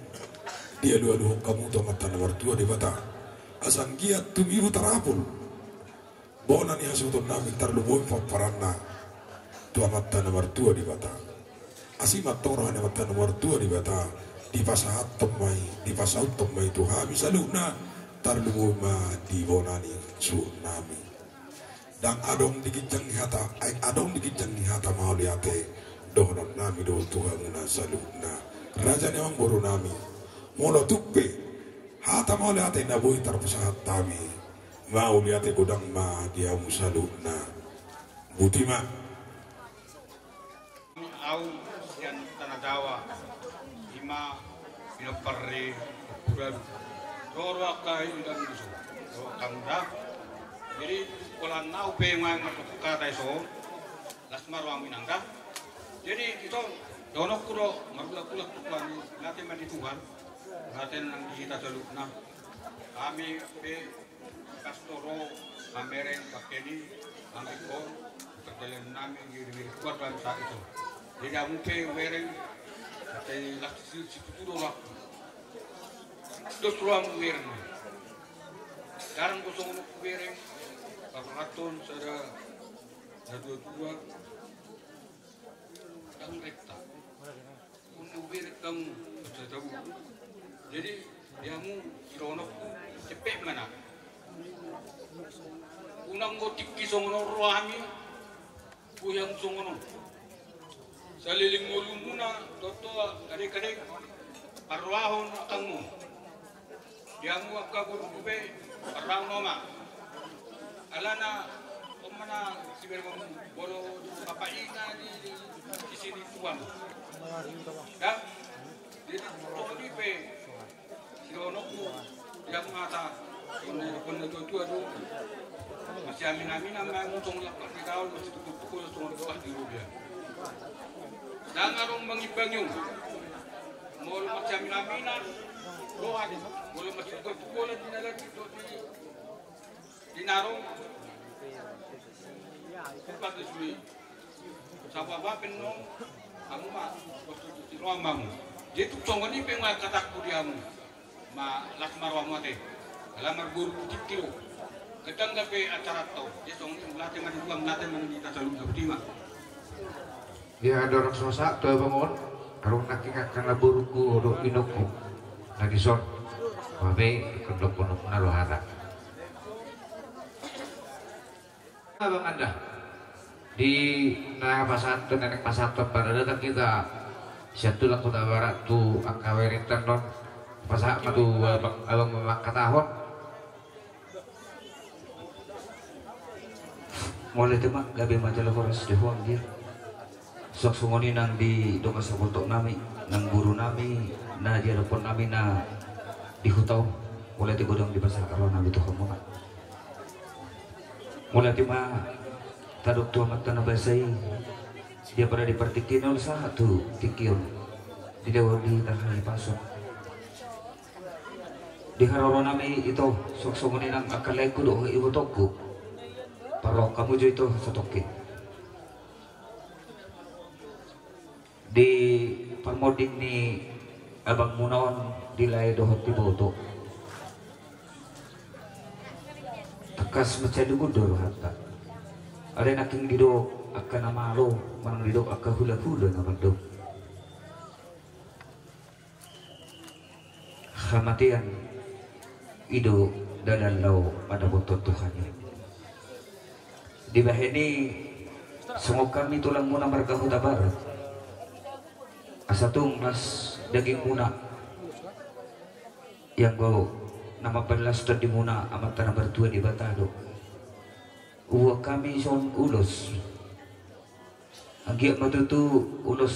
dialualuhon hamu tu Amanta na martua Debata, asa anggiat tumibu tarapul bona ni hasuhutonnami tarlumobi pomparanna tu Amanta na martua Debata. Asi ma antong roha ni Amanta na martua Debata, dipasahathon ma i, dipasauthon ma i tu hami saluhutna, tarlumobi ma di bona ni suhutnami. Ndang adong di ginjang ni hata, ai adong di ginjang ni hata mauliate dohononnami do tu hamuna saluhutna, raja ni amangborunami. Molo tung pe hata mauliate na boi tarpasahat hami, mauliate godang ma di hamu saluhutna. Boti ma. Ahu sian Tanah Jawa, ima pinompar ni Ompu Dalu. Ro roha angka inang di son, ro angka muna. Jadi, holan au pe nunga martopuk hata di son, las ma rohamu inang da. Jadi, di son, dohononku do, marulak-ulak tu Tuhan i, mauliate ma di Tuhan, mauliate nang di hita saluhutna. Hami pe, pastor ro, mamereng, bangke ni, hami pe, pardalanan nami, di, di, di, kuat dalam saat itu. Jadi, hami pe, mereng, ate las si, si tutu do lah. Dos rohamu bereng. Jarang do songon on hubereng. Papahaton sada na dua-dua. Dang rekta. Unang hubereng dang sada. Jadi, di hamu, di rohononku, cepet mana. Unang do tingki songon on rohami. Goyang songon on. Saleleng ngolumuna, toto, kade-kade, parrohahon angkangmu. Di hamu angka boru pe, parrohahon ma. Alana, on ma na, sibereng molo bapak ina di, di, di sini tuan. Ya? Jadi, toko di pe, Sidohononku, dia mengata, songon na didok na tua-tua do. Masiamin-aminan ma muse songon laklak ni daol, masitugul-tugul songon dohot di rubia. Dang adong bangi-bangi on. Molo masiamin-aminan, roha do. Molo masitugul-tugulan di na lagi do di Di na ro. Kupat do sude. Sapa-sapa pe annon. Hamu ma. Bostu tu si roha ma hamu. Jadi tung songon i pe nunga hatangku di hamu. Ma las ma rohamu ate. Ala marboru putik tiro. Gedang gabe acara tau. Jadi songon i mauliate ma di Tuhan, mauliate ma di hita saluhutna, boti ma. Ia dorang sosa tu abang on, adong nangkin angka na borungku dohot inongku na dison. Babe, kondok-kondok na rohana. Abang anda di na pasahat tu nenek pasahat tu pada datang kita sian tulang Kota Barat tu angka werentan non pasahat ma tu abang, abang mangkatahon. Mauliate ma, gabe ma jala horas di ho anggia. Suang songon i nang di dongan saboltok nami, nang boru nami, na diadophon nami na di huta on. Mauliate godang dipasahat roha nami tu hamuna. Mauliate ma tadok tu Amanta na basa i. Dia pada di partingkian on sahat tu tingki on. Di dawa di taha i pason. Di haroro nami ito, suang songon i nang angka laengku dohot ibotongku. Parrohahon hamu jo ito satongkin. Di parmonding ni abangmuna on di lae dohot iboto. Tangkas mansai lungun do rohanta. Alai nangkin didok angka na malo, manang didok angka hulahula na mandok. Hamatean i do dalan laho mandapothon Tuhan i. Dibahen i songon hami tulangmuna marga Hutabarat. Asa tung las dagingmuna. Ianggo na mambahen las tondimuna Amanta na martua Debata do. Huboan hami songon ulos. Anggiat ma tutu ulos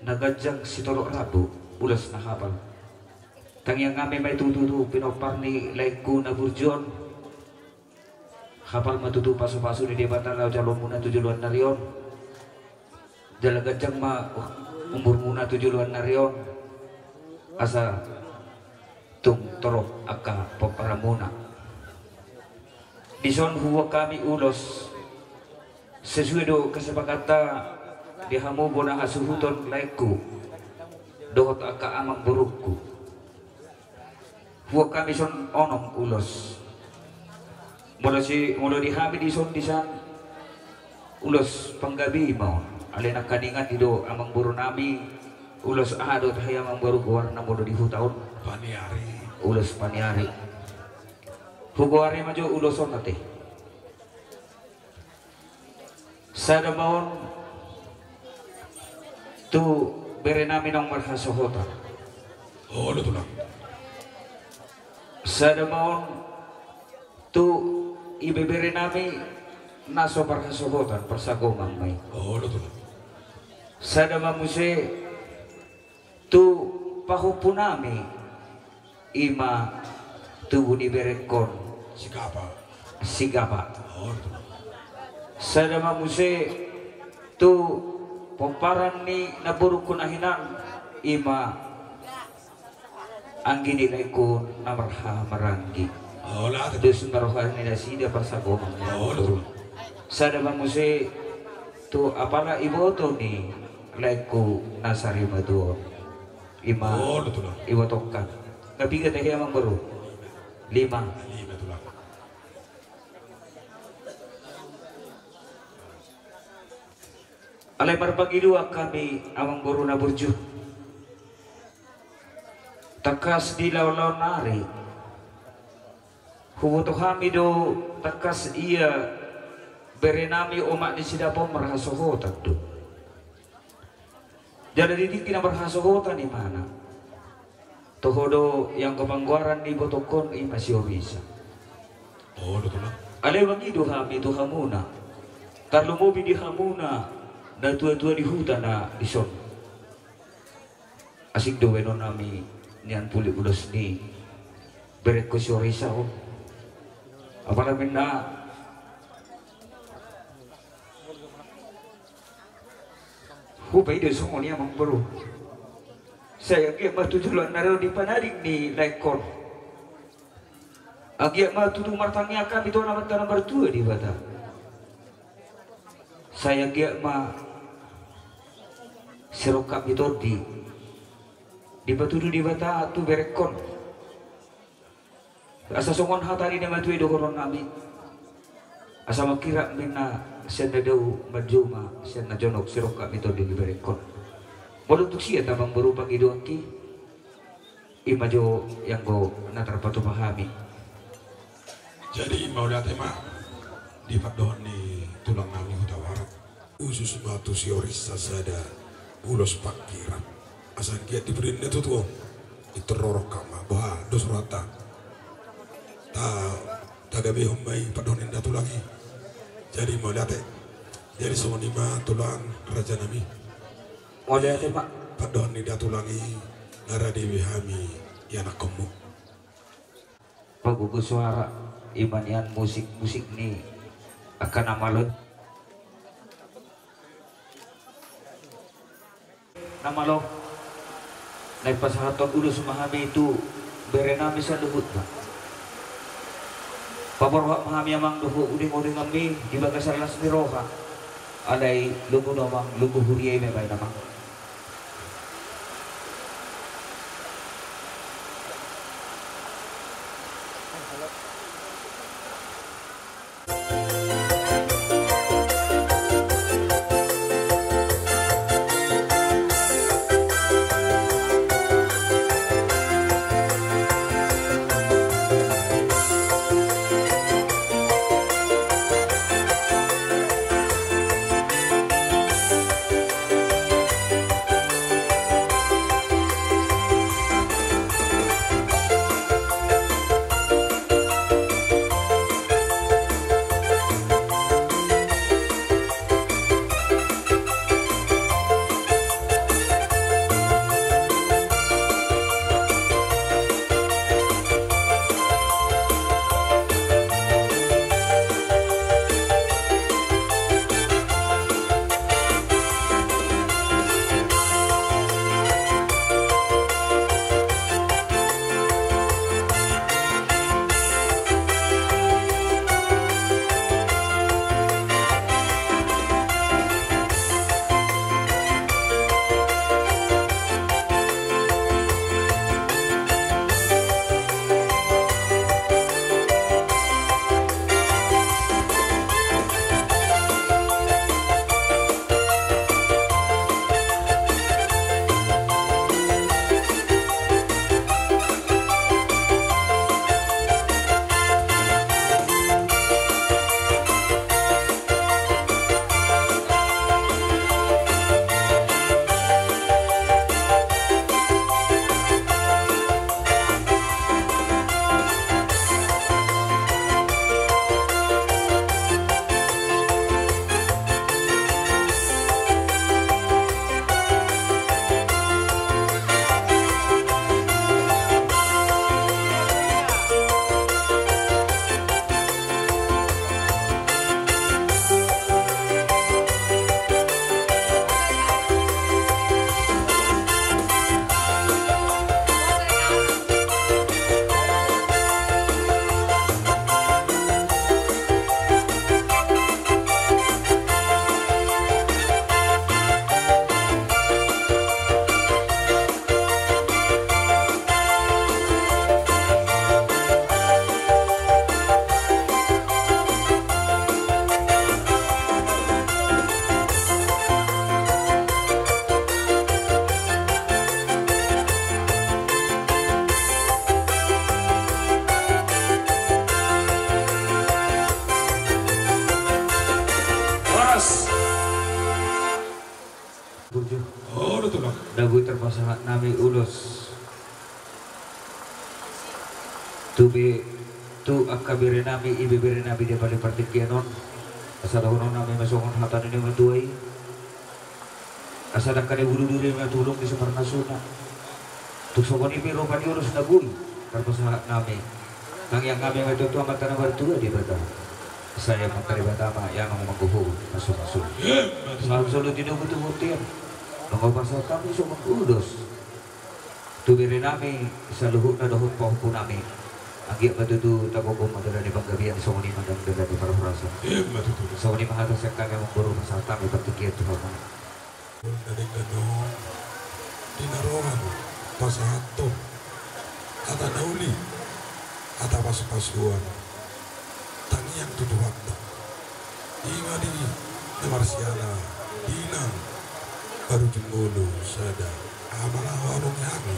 na ganjang sitorop rambu, ulos na hapal. Tangiang hami ma i tutu tu pinompar ni laengku na burju on. Hapal ma tutu pasupasu ni Debata na jaloonmuna tu joloan ni ari on. Jala ganjang ma umurmuna tu joloan ni ari on. Asa tung torop angka pomparanmuna. Dison huboan hami ulos sesuai do kesepakatan di hamu bona hasuhuton laengku dohot angka amangborungku. Huboan hami son onom ulos. Molo si, molo di hami dison disan ulos panggabean ma on. Alai nangkaningan i do amangboru nami ulos aha do tahe amangboru goarna molo di huta on? Paniari. Ulos paniari. Hugoari ma jo ulos on ate. Sada ma on tu bere nami naung marhasohotan. Olo tulang. Sada ma on tu ibebere nami na so marhasohotan, parsagomang ma i. Olo tulang. Sada ma muse tu pahompu nami, i ma tubu ni berengkon Sigapa. Sigapa. Oh, tutu. Sada ma muse tu pomparan ni namborungku na hinan, ima anggi ni laengku na marhaha maranggi. Oh, lah, tutu. Dos ma roha ni nasida parsagomang. Oh, tutu. Sada ma muse tu apala iboto ni laengku na sarimatua on. Ima. Oh, tutu, lah. Iboto kan. Nga piga tahe, amang boru? Lima. Lima, tutu, lah. Alai marpangidoan hami, amang boru na burju. Tangkas di laon-laon ari huboto hami do tangkas ia berenami omak ni si Dapot marhasohotan do. Jala di tingki na marhasohotan imana. Toho do ianggo panggoaran ni ibotongkon ima si Orisa. Oh, tutu, lah. Alai mangido hami tu hamuna, tarlumobi di hamuna natua-tua di huta na dison. Asing do baenonnami nian puli ulos ni berengku si Orisa on. Apala ninna hupaida songon i, amang boru. Sai anggiat ma tu joloan na ro di panarik ni laengkon. Anggiat ma tutu martangiang hami tu Amanta na martua Debata. Sai anggiat ma sirongkap ni tondi dipatudu Debata tu berengkon. Asa songon hata ni na matua i dohononnami. Asa mangkirap ninna sian na dao, manjou ma sian na jonok sirongkap ni tondi ni berengkon. Molo tung sian, amang boru, pangidoanki, ima jo ianggo na tarpatupa hami. Jadi mauliate ma di pandohan ni tulang nami Hutabarat. Usus ma tu si Orisa sada ulos pangkirap. Asa anggiat dipudianna tutu on. Pintor rorok hama, boha dos rohanta. Ta, tagabehon ma i pandohan ni da tulang i. Jadi mauliate. Jadi songon i ma tulang raja nami. Mauliate ma. Pandohan ni da tulang i na rade be hami ianakkonmu. Pagogo soara, ima nian musik-musik ni angka na malo. Na malo, naeng pasahathon ulos ma hami tu berenami saluhutna. Paborhat ma hami, amang, dohot udengudenganmi di bagasan las ni roha. Alai lombu, amang, lombu huria i ma baen, amang. Burju. Olo, Tulang. Na boi tarpasahat nami ulos tu be, tu angka bere nami, ibebere nami di balik partingkian on. Asa dohonon nami ma songon hata ni na matua i. Asa dangka ni bulu duri ma tulung ni sumarnasuna. Tung songon i pe rupa ni ulos na boi tarpasahat nami. Tangiang nami ma tu Amanta na martua Debata. Sai Amanta Debata ma i na manggohi hasu-hasu. Sahat solu tinubu tu bontean. Nunga hupasahat hami songon ulos tu bere nami saluhutna dohot pahompu nami. Anggiat ma tutu tagogo ma dala ni panggabean, songon i ma nang dala ni parhorasan. Songon i ma hata sian hami, amangboru, pasahat hami partingkian tu hamu. Na denggan on, di na roham pasahathon hata na uli, hata pasu-pasuan, tangiang tu Tuhanta. I ma di na marsiala di na parujung ngolu sada, aha ma na huharungi hami,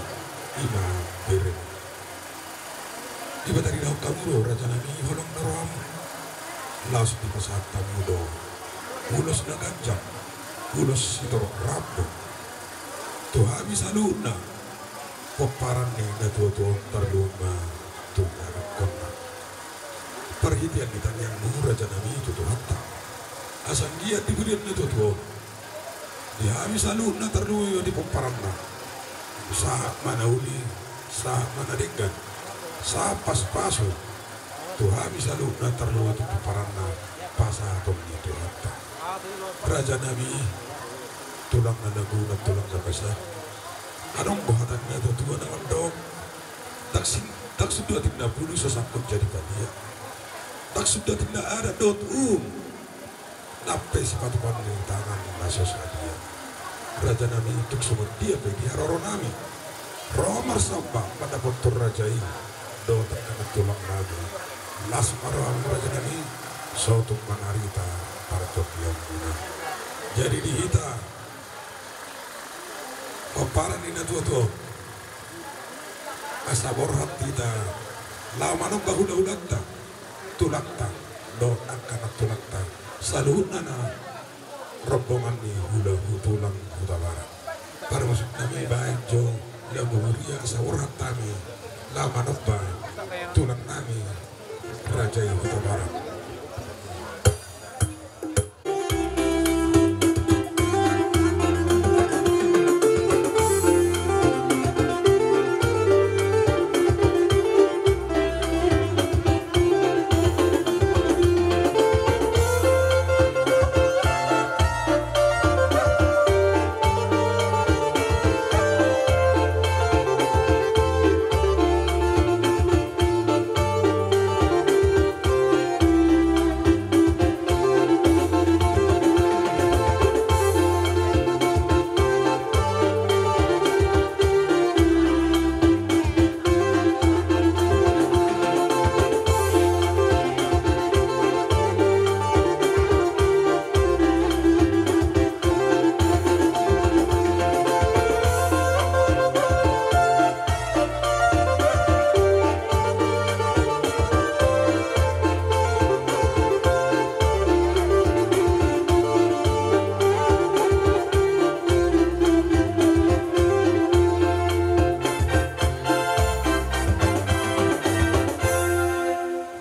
i ma bere. Dipatarida hami do, raja nami, holong ni roham. Laos dipasahat hamu do ulos na ganjang, ulos sitorop rambu tu hami saluhutna pomparan ni natua-tua on, tarlumobi ma tu anakkonna. Parhitean ni tangiangmu, raja nami, tu Tuhanta, asa anggiat di pudi ni natua-tua on, di hami saluhutna, tarlumobi ma di pomparanna, sahat ma na uli, sahat ma na denggan, sahat pasu-pasu tu hami saluhutna, tarlumobi tu pomparanna pasahaton ni Tuhanta. Raja nami, tulang na naguna, tulang na basa. Adong do hata ni natua-tua na mandok: Ndang sing-, ndang sundutan na pulu so sangkot jadi padia. Ndang sundutan na adat dohot uhum, nang pe sipatupaon ni tangan na so sadia. Raja nami, tung songon dia pe di haroro nami ro marsomba mandapothon raja i dohot angka na tulang nami, las ma roham, raja nami, so tung mangarita parjongjonganmuna. Jadi di hita pomparan ni natua-tua on, asa borhat hita laho manomba hula-hulanta, tulangta dohot angka nantulangta, saluhutna na rombongan ni hula-, tulang Hutabarat. Parmusik nami, bahen jo lambu huria, asa borhat hami laho manomba tulang nami, raja i Hutabarat.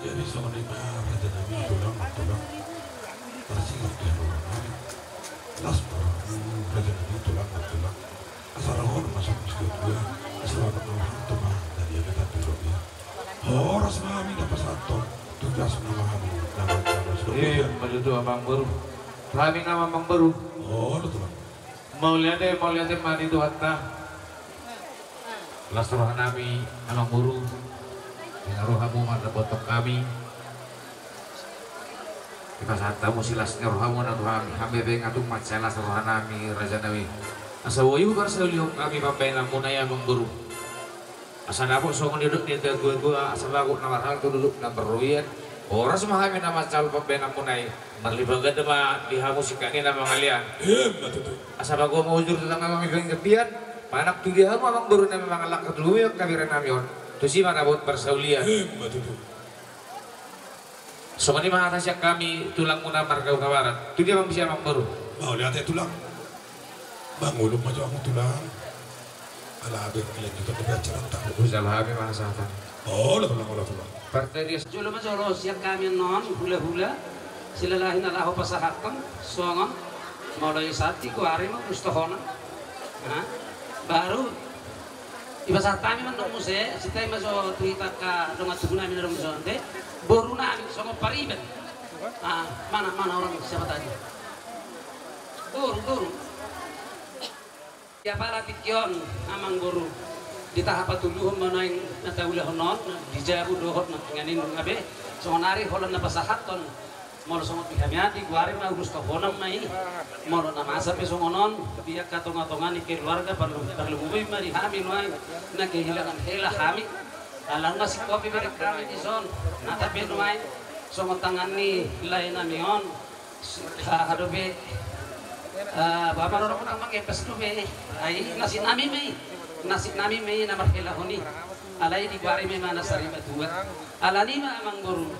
Jadi songon i ma, raja nami, tulang, tulang. Tarsingot di hamu, las ma rohamu, raja nami, tulang, tulang. Asa roham ma songon situa-tua, asa bagot na marhata ma na niagatan di robean. Horas ma hami na pasahathon, tugasna ma hamu na manjalo. Eh, situa-tua. Mauliate, amangboru. Hami nama, amangboru. Olo, tulang. Mauliate, mauliate ma di Tuhanta. Las roha nami, amangboru. Di na ro hamu mandapothon hami, dipasahat hamu silas ni rohamuna tu hami. Hami pe nga tung mansai las roha nami, raja nami. Asa boi huparsaulihon hami pambahenanmuna i, amangboru. Asa dapot songon nidok ni natuatua, asa bagot na marhalto dolok na marrobean. Horas ma hami na manjalo pambahenanmuna i. Marlipat ganda ma di hamu singkat ni na mangalean. Emma tutu. Asa bagot ma hujur tu tangga nami panggabean. Manang tu dia hamu, amangboru nami, mangalangka tu lumobi angka bere nami on, tusi ma dapot parsaulian. Emma tutu. Songon i ma hata sian hami, tulangmuna marga Hutabarat. Tu dia ma muse, amangboru? Mauliate, tulang. Mangolu ma jo amang tulang. Ala berkelanjutan di acara tahu. Usaha hami masa apa? Oh, lah tulang, oh, lah tulang. Partai dia. Jolo ma jolo sian hami annon hula-hula. Silalahi na laho pasahathon songon molo i sahat di goari ma ulos tohonan. Nah, baru dipasahat hami ma annon muse, sittai ma jo tu hita angka dongan tubu nami na adong di son, te boru nami songon pariban. Ah, mana, mana orang siapa tadi? Boru, boru. Ia pala tingki on, amang boru, ditaha patuluhon ma nuaeng na taulahon on, di jabu dohot na tinganin nunga be, songon ari holan na pasahathon, molo songon di hami ate, goari ma ulos tohonan ma i, molo na masa pe songon on, di angka tonga-tonga ni keluarga, parlu, parlu muboi ma di hami nuaeng, na kehilangan hela hami, ala nunga singkop pe bereng hami di son, na tape nuaeng, songon tangan ni lae nami on, Aha dope, eh, ba marorong utang mangepes dope. Ai nasib nami ma i, nasib nami ma i na marhelahon i. Alai digoari ma i ma na sari matua. Alani ma amang boru,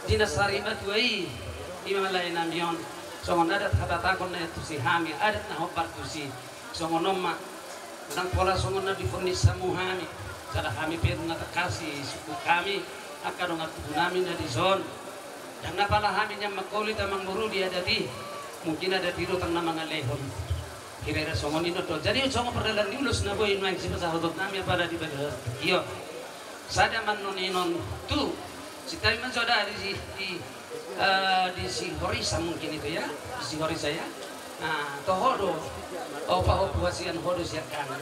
di na sari matua i, i ma lae nami on. Songon adat hatatahon na tusi hami, adat na hombar tusi. Songon on ma, ndang pola songon na difonis hamu hami, jala hami pe nunga tangkas i sungkun hami, angka dongan tubu nami na di son. Ndang na pala hami nian mangkolit amang boru di adat i, mungkin adat i do tang na mangalehon. Hira-hira songon i do. Jadi songon pardalan ni ulos na boi nuaeng sipasahaton nami apala di bagasan tingki on. Sada ma annon i non tu, sittai ma jo da di, di, eh, di si Horisa mungkin itu ya, di si Horisa ya. Nah, toho do, oh, pahompu hasian ho do sian kanan,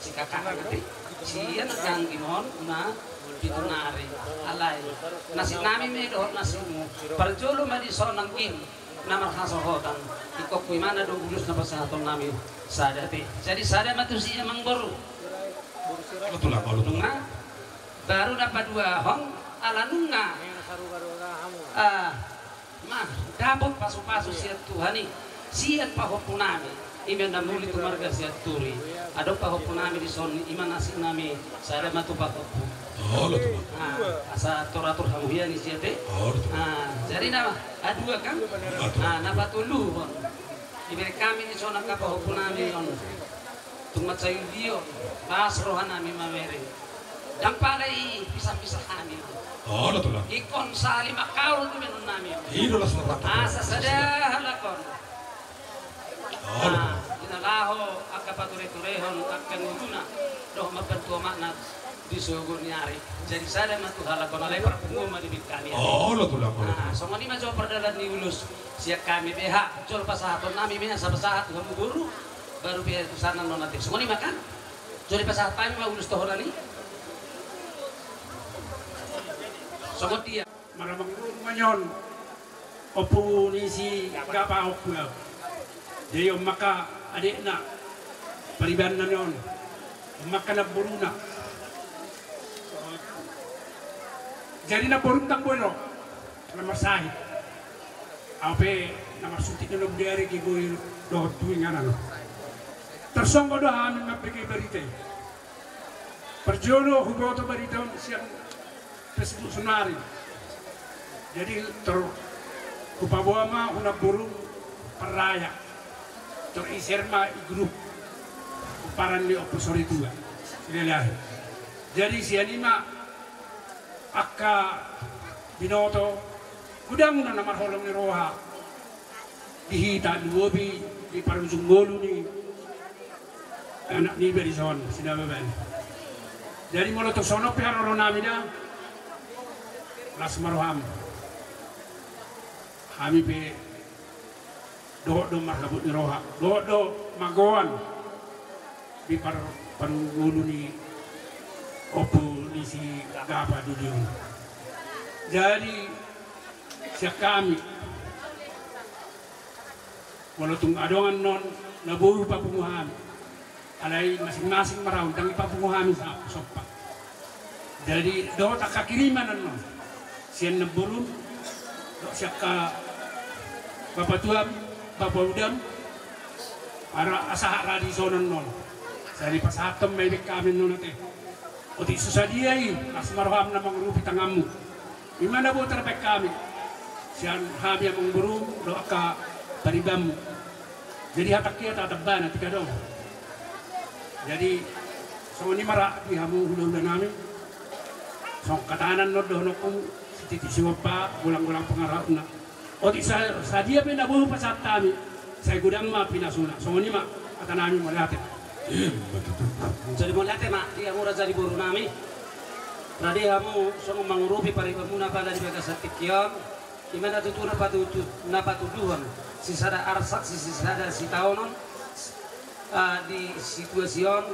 si kakak nanti, sian anggi non, na, pitu nari, alai. Nasib nami ma i dohot nasibmu, parjolo ma di son anggim, na marhasohotan, ingkon tu imana do ulos na pasahaton nami sada te. Jadi sada ma tusi amang boru. Betul apa lu tuh? Nunga, baru na paduahon, ala nunga. Ah, ma, dapot pasu-pasu sian Tuhan i, sian pahompu nami. I ma na muli tu marga Sianturi. Adong pahompu nami di son, i ma nasib nami, sada ma tu pahompu. Oh, lo tu. Ah, asa atur-atur hamu hian i sian te. Oh, lo tu. Ah, jadi na, ah, dua kan? Ah, tu. Ah, na patoluhon. Dibereng hami di son angka pahompu nami on. Tung mansai udion, las roha nami mamereng. Ndang pala i pisah-pisah hami. Oh, lo tu, lo. Ingkon sahali mangkaol tu menon nami. I do las roha. Asa sada halak on. Oh, lo tu. Ah, di na laho angka pature-turehon angka ngoluna dohot mambantu omakna di sogo ni ari. Jadi sada ma tu halak on, alai parpunguan ma dibereng hami. Oh, lo tu, lo. Ah, songon i ma jo pardalan ni ulos sian hami be ha. Jolo pasahaton nami ma i, asa pasahat tu hamu boru. Baru pe tu sana non ate. Songon i ma kan? Jolo dipasahat hami ma ulos tohonan i. Songon dia. Marhaha mangolu ma nian. Ompu ni si Gapa ompu au. Jadi on ma angka adekna. Paribanna nian. On ma angka namboruna. Jadi namborunta boi ro. Na marsahit. Au pe na marsuntik na lobi ari ke boi dohot tu inganan. Tarsonggot do hami mambege barita i. Parjolo huboto barita on sian Facebook sonari. Jadi tor hupaboa ma tu namboru parraya. Tor i-share ma i grup. Pomparan ni Ompu Soritua. Silalahi. Jadi sian i ma angka binoto, godang do na marholong ni roha di hita, lumobi di parujung ngolu ni anak niba di son, si Nababan. Jadi molo tung songon on pe haroro nami da, las ma roham. Hami pe dohot do marhabot ni roha, dohot do magoan di par-, parungolu ni ompu ni si Gapa di dia on. Jadi sian hami, molo tung adong annon na boi papungu hami, alai masing-masing ma ra, ndang ipapungu hami sa-, sompa. Jadi dohot angka kiriman annon sian namborum, dohot sian angka bapatuam, bapaudam, ara sahat ra di son annon. Jadi pasahathon ma i be hami annon ate. Otik so sadia i, las ma roham na mangurupi tanganmu. I ma na boi tarbaen hami sian hami amangborum dohot angka paribanmu. Jadi hatangki hata tambana tika do. Jadi songon i ma ra di hamu hulahula nami. Songon hata na dohononku, sititi siompa, golang-golang pangarahutna. Otik sa-, sadia pe na boi pasahat hami, sai godang ma pinasuna. Songon i ma hata nami, mauliate. Jadi mauliate ma di hamu raja di boru nami. Rade hamu songon mangurupi paribanmuna pala di bagasan tingki on. I ma na tutu na patutu, na patuduhon sisada arsak, si-, sisada sitaonon, ah, di situasi on,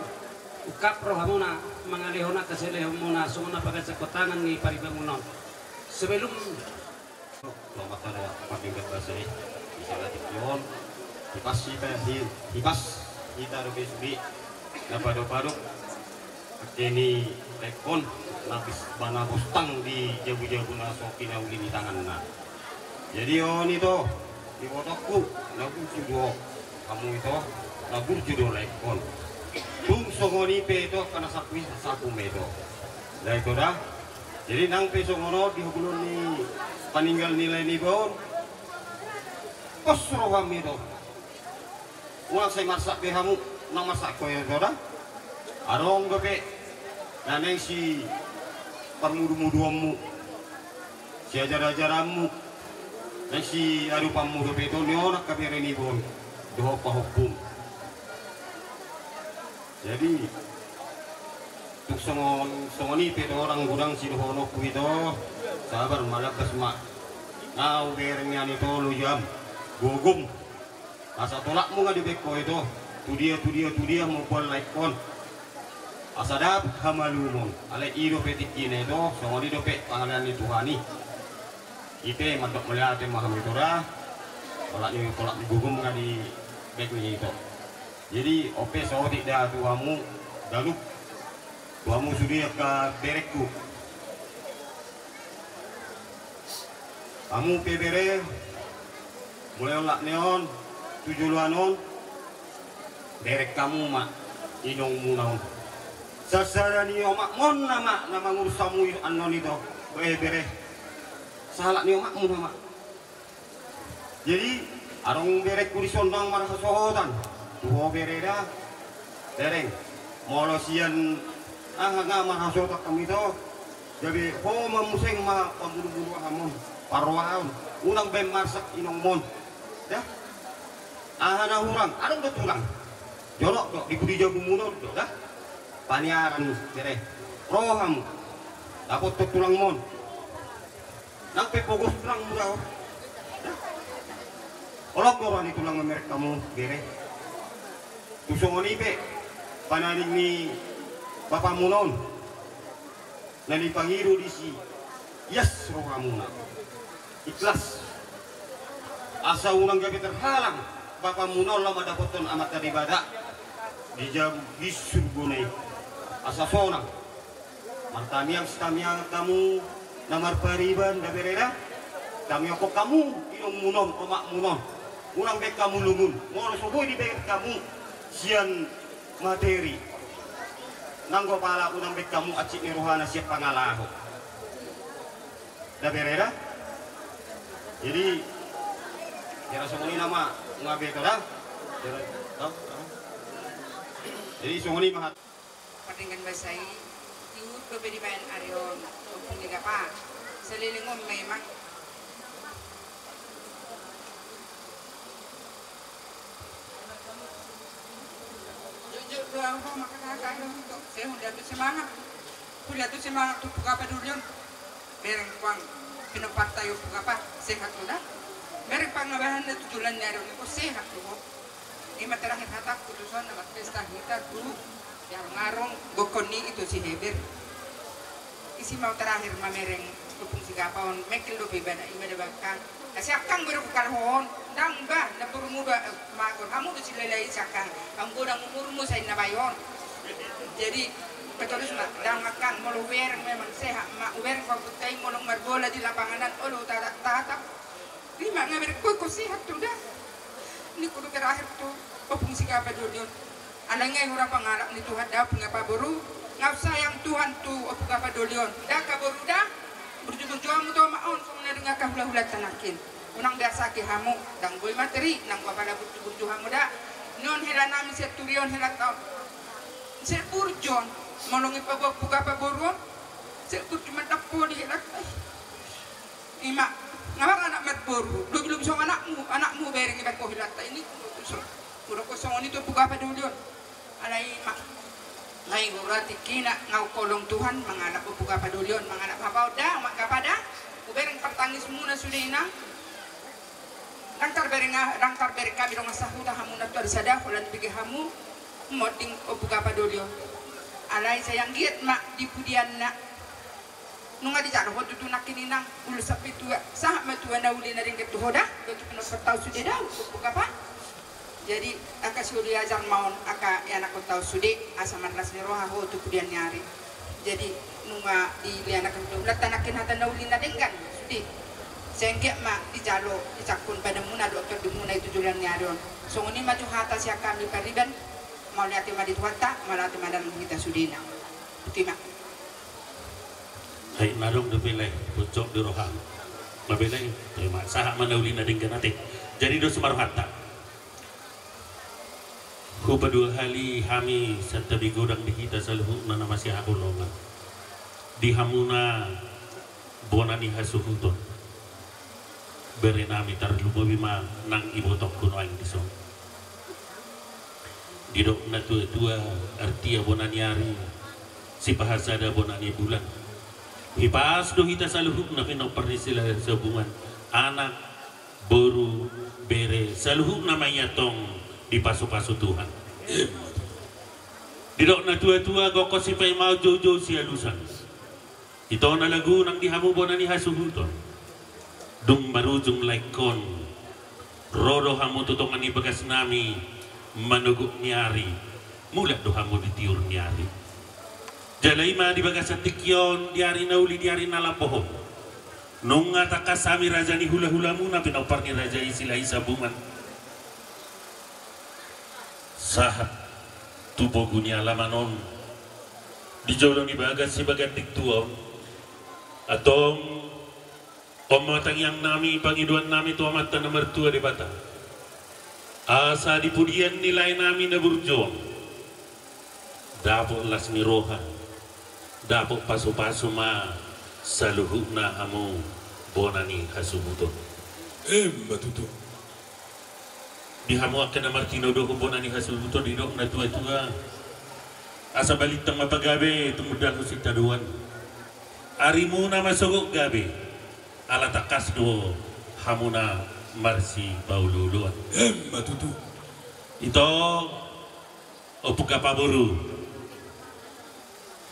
ungkap rohamuna mangalehon angka sialehonmuna songon na pagansahon tangan ni paribanmuna on. Sebelum Selamat ada pardenggan basa i. Di sala tingki on, hipas hita, hi-, hipas hita dope sude na padok-padok angka ni laengkon na bis-, ba na bostang di jabu-jabu na so pinauli ni tanganna. Jadi on ito, di botongku, na burju do hamu ito, na burju do laengkon. Tung songon i pe ito, angka na sapu i, sapu ma ito. Nah, ito da. Jadi nang pe songon on di hagulon ni paninggal ni lae niba on, pos roham ito. Unang sai marsak be hamu, unang marsak ho ito da. Adong dope na naeng siparmudu-muduonmu, siajar-ajaranmu, naeng siadopanmu dope ito ni on angka bere niba on dohot pahompum. Jadi tung songon, songon i pe ito, ndang godang sidohononku ito, sabar ma, lambas ma. Na hubereng nian ito lojam, gogom. Asa tolapmu nga dibaen ho ito, tu dia, tu dia, tu dia mamboan laengkon. Asa dapot hamalumon, alai i dope tingkina ito, songon i dope pangalean ni Tuhan i. I pe mandok mauliate ma hamu ito da, tolap ni, tolap ni gogom nga dibaen ni ito. Jadi on pe saotik da tu hamu ganup, tu hamu sude angka berengku. Hamu pe bere, mulai olat ni on tu joloan on, bereng hamu ma inongmuna on. Sasada ni omakmuna ma na mangurus hamu annon ito, eh, bere. Sahalak ni omakmuna ma. Jadi adong berengku dison ndang marhasohotan tu ho bere da. Bereng, molo sian aha nga marhasohotan hamu ito, gabe ho ma muse ma pamudu-mudu ahamon, parrohaon, unang baen marsak inongmon da. Aha na hurang, adong do tulang. Jolo do di pudi jabumuna on do da. Paniaran bere, ro hamu, dapothon tulangmon. Nang pe pogos tulang muna on. Holong do roha ni tulang mamereng hamu bere. Tung songon i pe pananing ni bapamuna on na nipangido disi, ias rohamuna, ikhlas, asa unang gabe terhalang bapamuna on laho mandapothon Amanta Debata di jabu di surgona i. Asa sonang martamiang sitamiangan hamu na marpariban da bere da. Tamiangkon hamu inongmuna on, omakmuna on. Unang baen hamu lungun molo so boi dibaen hamu sian materi. Nanggo pala unang baen hamu hansit ni rohana sian pangalaho da bere da. Jadi kira songon i nama nga beto da. Jadi songon i ma. Pardenggan basa i, tiur dope dibaen ari on, Ompung Sigapa. Saleleng on memang. Jujur do au ho mangkatahon, sai hula tu semangat. Hula tu semangat tu Ompung Sigapa doli on. Bereng puang pinomparta i, Ompung Sigapa, sehat do da. Bereng pangabahan na tu joloan ni ari on, sehat do ho. I ma terakhir hatangku tu son na marpesta hita tu Arung-arung, gokhon ni i tu si Heber. Isi ma terakhir mamereng Ompung Sigapa on, mengkel dope ibana, i ma da bangkang. Asa angkang baru bukal ho on, ndang bah, na borumu do, eh, magon, hamu do silala i si angkang. Anggo ndang umurmu sai na bayo on. Jadi, patorus ma, ndang angkang, molo hubereng memang sehat ma, hubereng pampunta i molo marbola di lapangan an, olo tatap-tatap. Ima nga bereng, koi ko sehat tu da. Ningku do terakhir tu Ompung Sigapa doli on. Alai nga i hurang pangalap ni Tuhan da, Ompung Sigapa boru. Nga sayang Tuhan tu Ompung Sigapa doli on. Da angka boru da. Burju-burju hamu tu omak on, songon na denggan angka hula-hulanta nangkin. Unang biasake hamu, ndang boi materi, nang bapala burju-burju hamu da. Nion hela nami sian turion hela taon. Sian burjon, molo ngipa buat buka paboruon. Sian burju mandappo di hela tai. Ima, ngamar anak marboru, lobi-lobi songon anakmu, anakmu bereng iba ko hela tai ni. Udah ko songon itu buka padulion. Alai ma. Ngai guru atik kina ngau kolong Tuhan mangalap buka padulion, mangalap hapaon da, mak kapada. Ubereng partangismuna sude inang. Ndang tarbereng, ndang tarbereng kami dongan sahuta hamu na tuari sada, holan bege hamu. Moding o buka padulion. Alai sayang giat mak di pudianna. Nunga dijalo ho tutu nangkin inang, ulos sampe tua, sahat ma tua na uli na denggan tu ho da, dohot tu pinompar tau sude da, umpuk apa. Jadi, angka siuli ajar ma on, angka ianakhon tau sude, asa marlas ni roha ho tu pudian ni ari. Jadi, nunga dilean angka hulahulanta nangkin hata na uli na denggan, sude. Sai anggiat ma dijalo, dijangkon badanmuna dohot tondimuna i tu joloan ni ari on. Songon i ma jo hata sian hami pariban, mauliate ma di Tuhanta, mauliate ma dalan hita sudena. Botima. Ai, na adong dope lae, pucuk di roham. Mabelai, terima, sahat ma na uli na denggan ate. Jadi dos ma rohanta. Hupaduahali hami santabi godang di hita saluhutna na masihaholongan. Di hamuna bona ni hasuhuton. Bere nami tarlumobi ma nang ibotongku nuaeng dison. Didok na tua-tua, artia bona ni ari, sipahasada bona ni bulan. Hipas do hita saluhutna pinompar ni Silahisabungan, anak, boru, bere, saluhutna ma i antong dipasu-pasu Tuhan. Didok na tua-tua, gokhon sipaimaon, joujou sialusan. Ito na lagu nang di hamu bona ni hasuhuton. Dung marujung laengkon, ro do hamu tu tonga ni bagas nami, manogot ni ari, mulak do hamu di tiur ni ari. Jala i ma di bagasan tingki on, di ari na uli, di ari na lambohon. Nunga tangkas hami raja ni hulahulamuna pinompar ni raja i Silahisabungan. Sahat tu bogu ni alaman on, di jolo ni bagas Sibaganding Tua on. Antong, on ma tangiang nami, pangidoan nami tu Amanta na martua Debata. Asa di pudian ni lae nami na burju on, dapot las ni roha, dapot pasu-pasu ma saluhutna hamu bona ni hasuhuton. Emma tutu. Di hamu angka na martinodohon bona ni hasuhuton, didok na tua-tua. Asa balintang ma pagabe tumundalhon sitadoan. Arimuna ma sogot gabe, ala tangkas do hamuna marsipaolooloan. Emma tutu. Ito, ompung apaboru.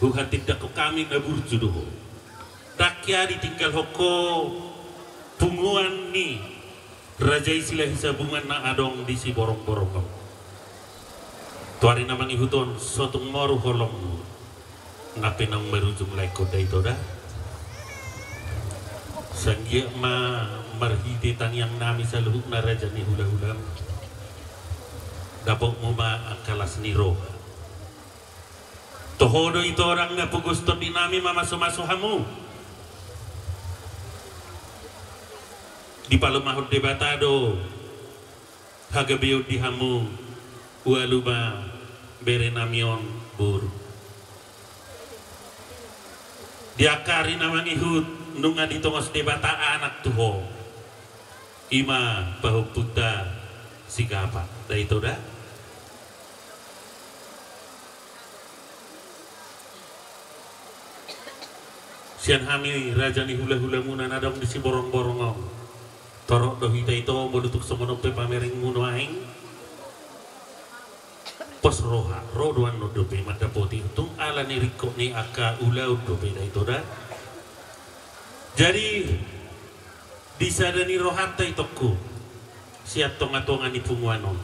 Huhatindangkon hami na burju do ho. Ndang hea ditinggalhon ho punguan ni raja i Silahisabungan na adong di Siborongborong on. Tu ari na mangihut on so tung moru holongmu. Nang pe naung marujung laengkon da ito da. Sai anggiat ma marhite tangiang nami saluhutna raja ni hulahulam, dapotmu ma angka las ni roha. Toho do ito ndang na pogos tondi nami mamasumasu hamu. Dipalumahon Debata do hagabeon di hamu, ualu ma bere nami on boru. Di angka ari na mangihut nunga ditongos Debata anak tu ho. I ma pahompunta si Gapa, da ito da. Sian hami raja ni hulahulamuna na adong di Siborongborong on. Torop do hita ito, molo tung songon on pe pamerengmu nuaeng. Pos roha, ro do annon dope mandapoti, tung ala ni ringkot ni angka ulaon dope da ito da. Jadi, di sada ni rohanta itongku, sian tongatonga ni punguan on.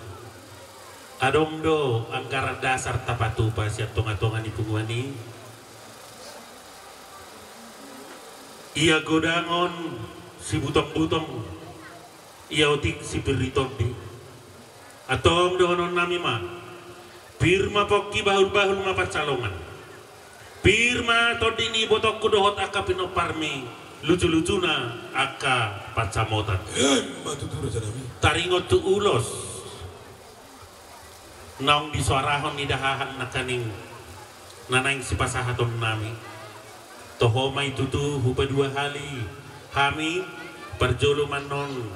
Adong do anggaran dasar tapatupa sian tongatonga ni punguan i. Ia godang on sibutongbutong, ia otik sipir ni tondi. Antong dohonon nami ma, pir ma pongki, bahulbahul ma pansalongan. Pir ma tondi ni ibotongku dohot angka pinomparmi, Lucu-lucuna angka pansamotan. Emma tutu, rajanami. Taringot tu ulos naung disoarahon ni dahahan nangkaning na naeng sipasahatonnami. Toho ma i tutu hupaduahali hami parjolo annon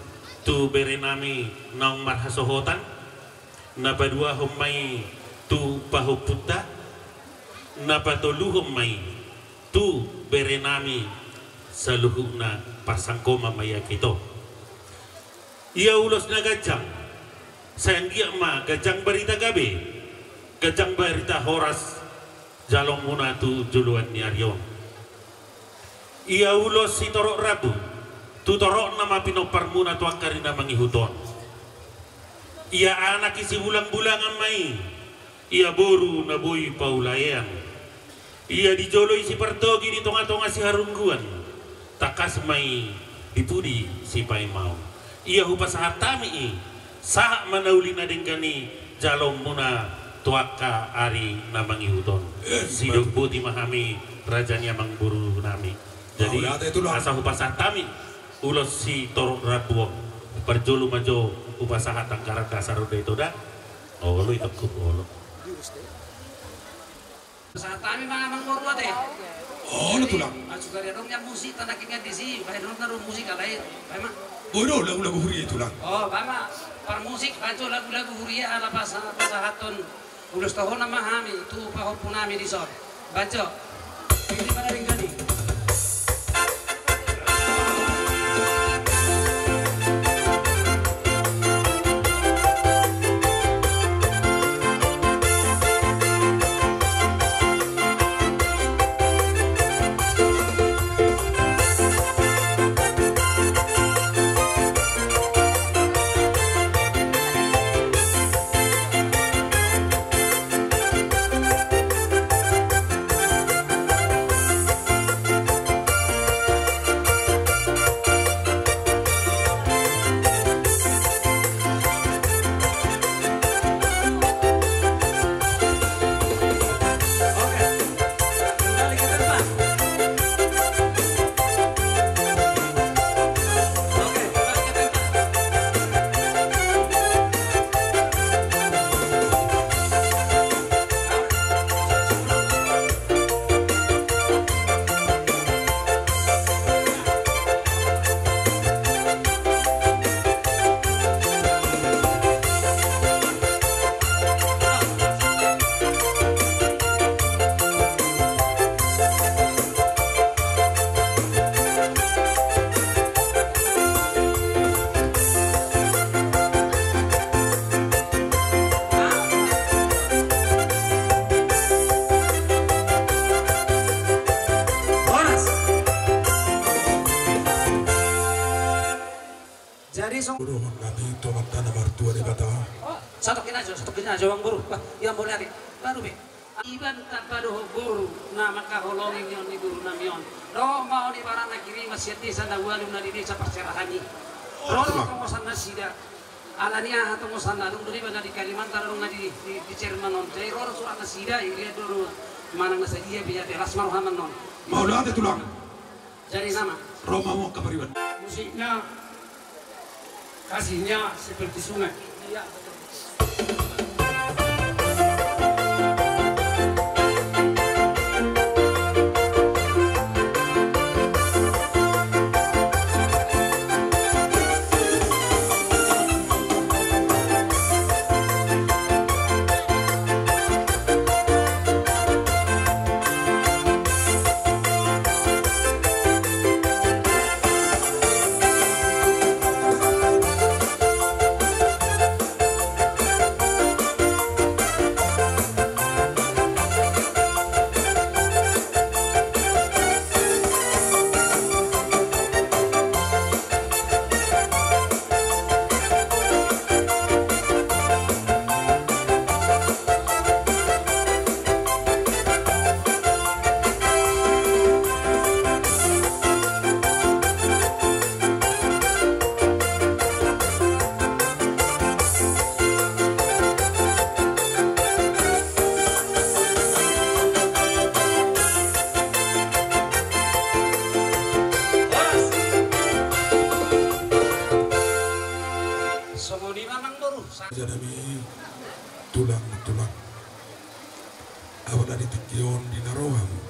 tu berenami naung marhasohotan, na paduahon ma i tu pahompunta, na patoluhon ma i tu berenami saluhutna. Parsangkoman ma i, angka ito. Ia ulos na ganjang, sai anggiat ma ganjang barita gabe, ganjang barita horas jalomuna tu joloan ni ari on. Ia ulos sitorop rambu, tu toropna ma pinomparmuna tu angka ari na mangihut on. Ia anak i sibulang-bulangan ma i, ia boru na boi paulaean. Ia di jolo i sipartogi, di tonga-tonga siharungguan, tangkas ma i di pudi sipaimaon. Ia hupasahat hami i, sahat ma na uli na denggan i jalomuna tu angka ari na mangihut on. Eh, sidok boti ma hami, raja ni amangborunami. Jadi, mauliate, Tulang. Asa hupasahat hami ulos sitorop rambu on, parjolo ma jo hupasahat anggaran dasar on da ito da. Olo, itongku, olo. Pasahat hami ma, amangboru, ate. Olo, Tulang. Asu gari adong nian musik, tanakingan disi, baen on na do musik alai, baen ma. Boi do lagu-lagu huria i, Tulang. O, baen ma. Parmusik, baco lagu-lagu huria ala pasa-, pasahathon ulos tohonan ma hami tu pahompunami dison. Baco. Ini pada ringgani. Horas. Jadi song. Dohononnami tu Amanta na martua Debata. O, satokin aja, satokin aja, amangboru. Bah, ia mauliate. Baru be. Iban tamba dohot boru na mangkaholongi nion ni borunami on. Ro ma on ibaratna kiriman sian desa na ualu na di desa parserahan i. Ro do tongosan nasida. Alani aha tongosanna, adong do deba na di Kalimantan, adong na di, di, di Jerman on. Jadi ro do surat nasida, iliat do, do manang na sadia pe, ia pe las ma rohana annon. Mauliate, Tulang. Jadi nama. Ro ma hamu angka pariban. Musiknya kasihnya seperti sungai. Iya, betul. Tulang, apala di tingki on di na ro hamu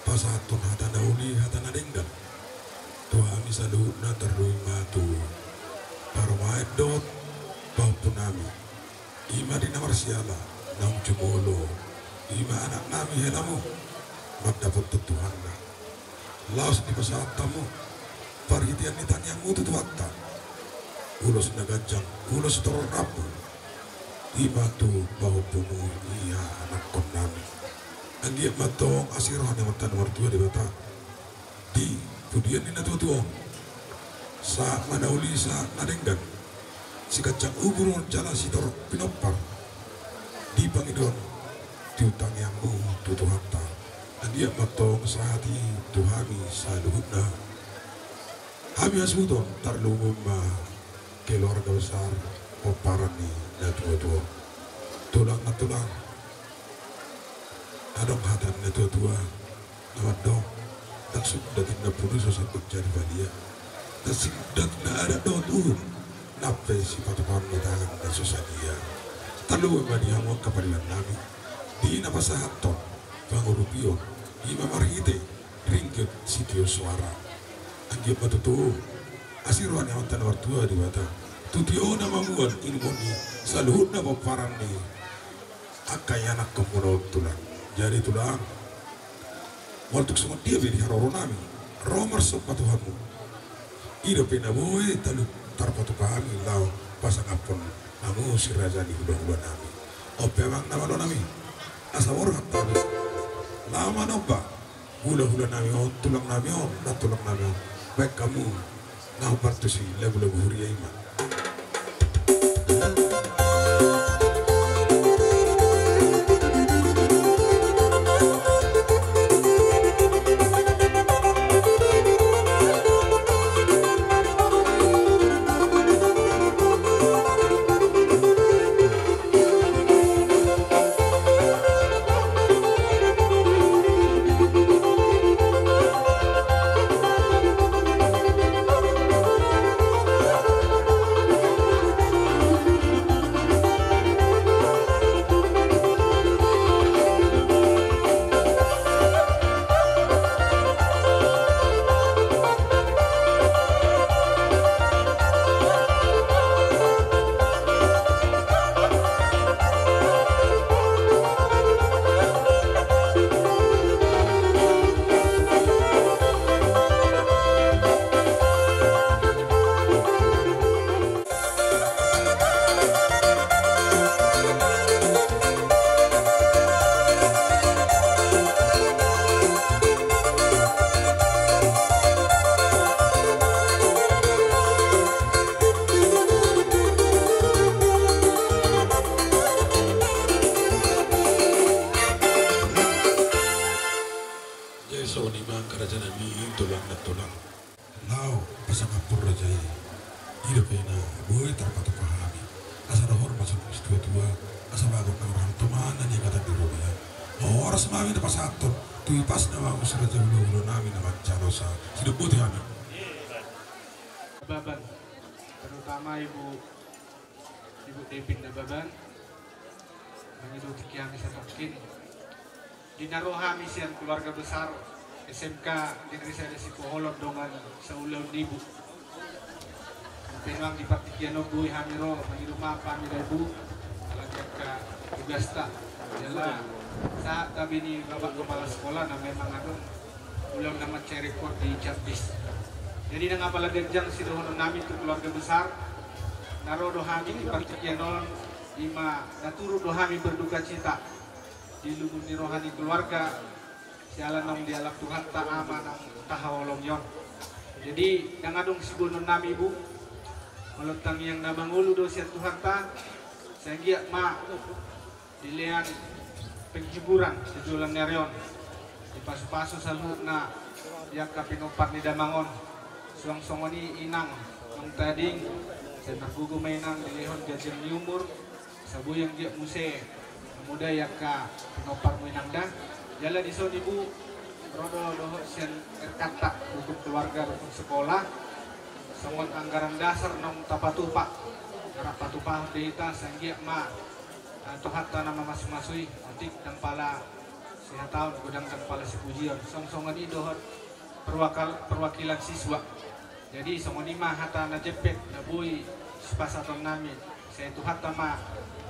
pasahathon hata na uli hata na denggan tu hami saluhutna, tarlumobi ma tu parumaen dohot pahompunami. I ma di na marsiala naung jumolo, i ma anaknami helamu mandapothon Tuhanna. Laos dipasahat hamu parhitean ni tangiangmu tu Tuhanta ulos na ganjang, ulos torop rambu, i ma tu pahompumu, ia anakkonnami. Anggiat ma tong asi roha ni Amanta na martua Debata di pudian ni natuatua on, sahat ma na uli sahat na denggan, siganjang umur jala sitorop pinompar di pangidoan tu tangiangmu tu Tuhanta. Anggiat ma tong sahat i tu hami saluhutna. Hami hasuhuton, tarlumobi ma keluarga besar pomparan ni natuatua on. Tulang na tulang, adong hata ni natuatua na mandok: Ndang sundat inna pudu so sandok jadi palia. Ndang sundat inna adat dohot uhum, nang pe sipatupaon ni tangan na so sadia. Tarlumobi ma di hamu angka paribanami di na pasahathon pangurupion, i ma marhite ringgit sitio soara. Anggiat ma tutu asi roha ni Amanta na martua Debata tu tio na mamual inumon ni saluhutna pomparan ni angka ianakhonmuna on, Tulang. Jadi Tulang, molo tung songon dia pe di haroronami, ro marsomba tu hamu. I dope na boi talu tarpatupa hami laho pasangaphon hamu si raja ni hulahulanami. On pe amang na malonami, asa borhat hami laho manomba hulahulanami on, tulangnami on, nantulangnami on. Baen hamu na hombar tu si lagulagu huria i ma. Jadi songon i ma angka rajanami, tulang nantulang, laho pasangaphon raja i. I dope na boi tarpatupa hami. Asa dohor ma songon situatua, asa bagot na marhatongan na niagatan di robean. Horas ma hami na pasahathon tu ipasna ma muse raja hulahulanami na manjalo sa. Sidok boti hami. Nababan, terutama ibu, ibu Depin Nababan, mangido tingki hami satongkin. Di na ro hami sian keluarga besar S M K Negeri Sada Sipoholon dongan saulaon ni ibu. Pe nuaeng di partingkian on boi hami ro, mangido maaf hami da ibu, ala di angka tugasta. Jala sahat tabi ni bapak kepala sekolah na memang adong ulaon na mansai repot di Jambis. Jadi nang apala ganjang sidohononnami tu keluarga besar, na ro do hami di partingkian on, i ma na turut do hami berduka cita di lumun ni roha ni keluarga, siala naung dialap Tuhanta ama naung tahaholongi on. Jadi ndang adong siboanonnami ibu, molo tangiang na mangolu do sian Tuhanta, sai anggiat ma dilean penghiburan di joloan ni ari on, dipasupasu saluhutna di angka pinompar ni damang on. Suang songon i inang naung tading, sai margogo ma inang dilehon ganjang ni umur, asa boi anggiat muse na modai angka pinomparmu inang da. Jala dison ibu, ro do dohot sian R K-ta, rukun keluarga, rukun sekolah, songon anggaran dasar naung tapatupa, na rap patupahon do hita, sai anggiat ma Ah, Tuhanta na mamasu-masui, otik ndang pala sihataon godang ndang pala sipujion. Song songon i dohot perwakal-, perwakilan siswa. Jadi songon i ma hata na jempek na boi sipasahaton nami. Sai Tuhanta ma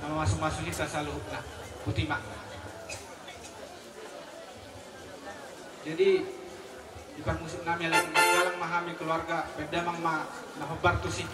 na mamasu-masu hita saluhutna. Botima. Jadi di parmusik nami, alai galang ma hami keluarga, baen damang ma na hombar tusi.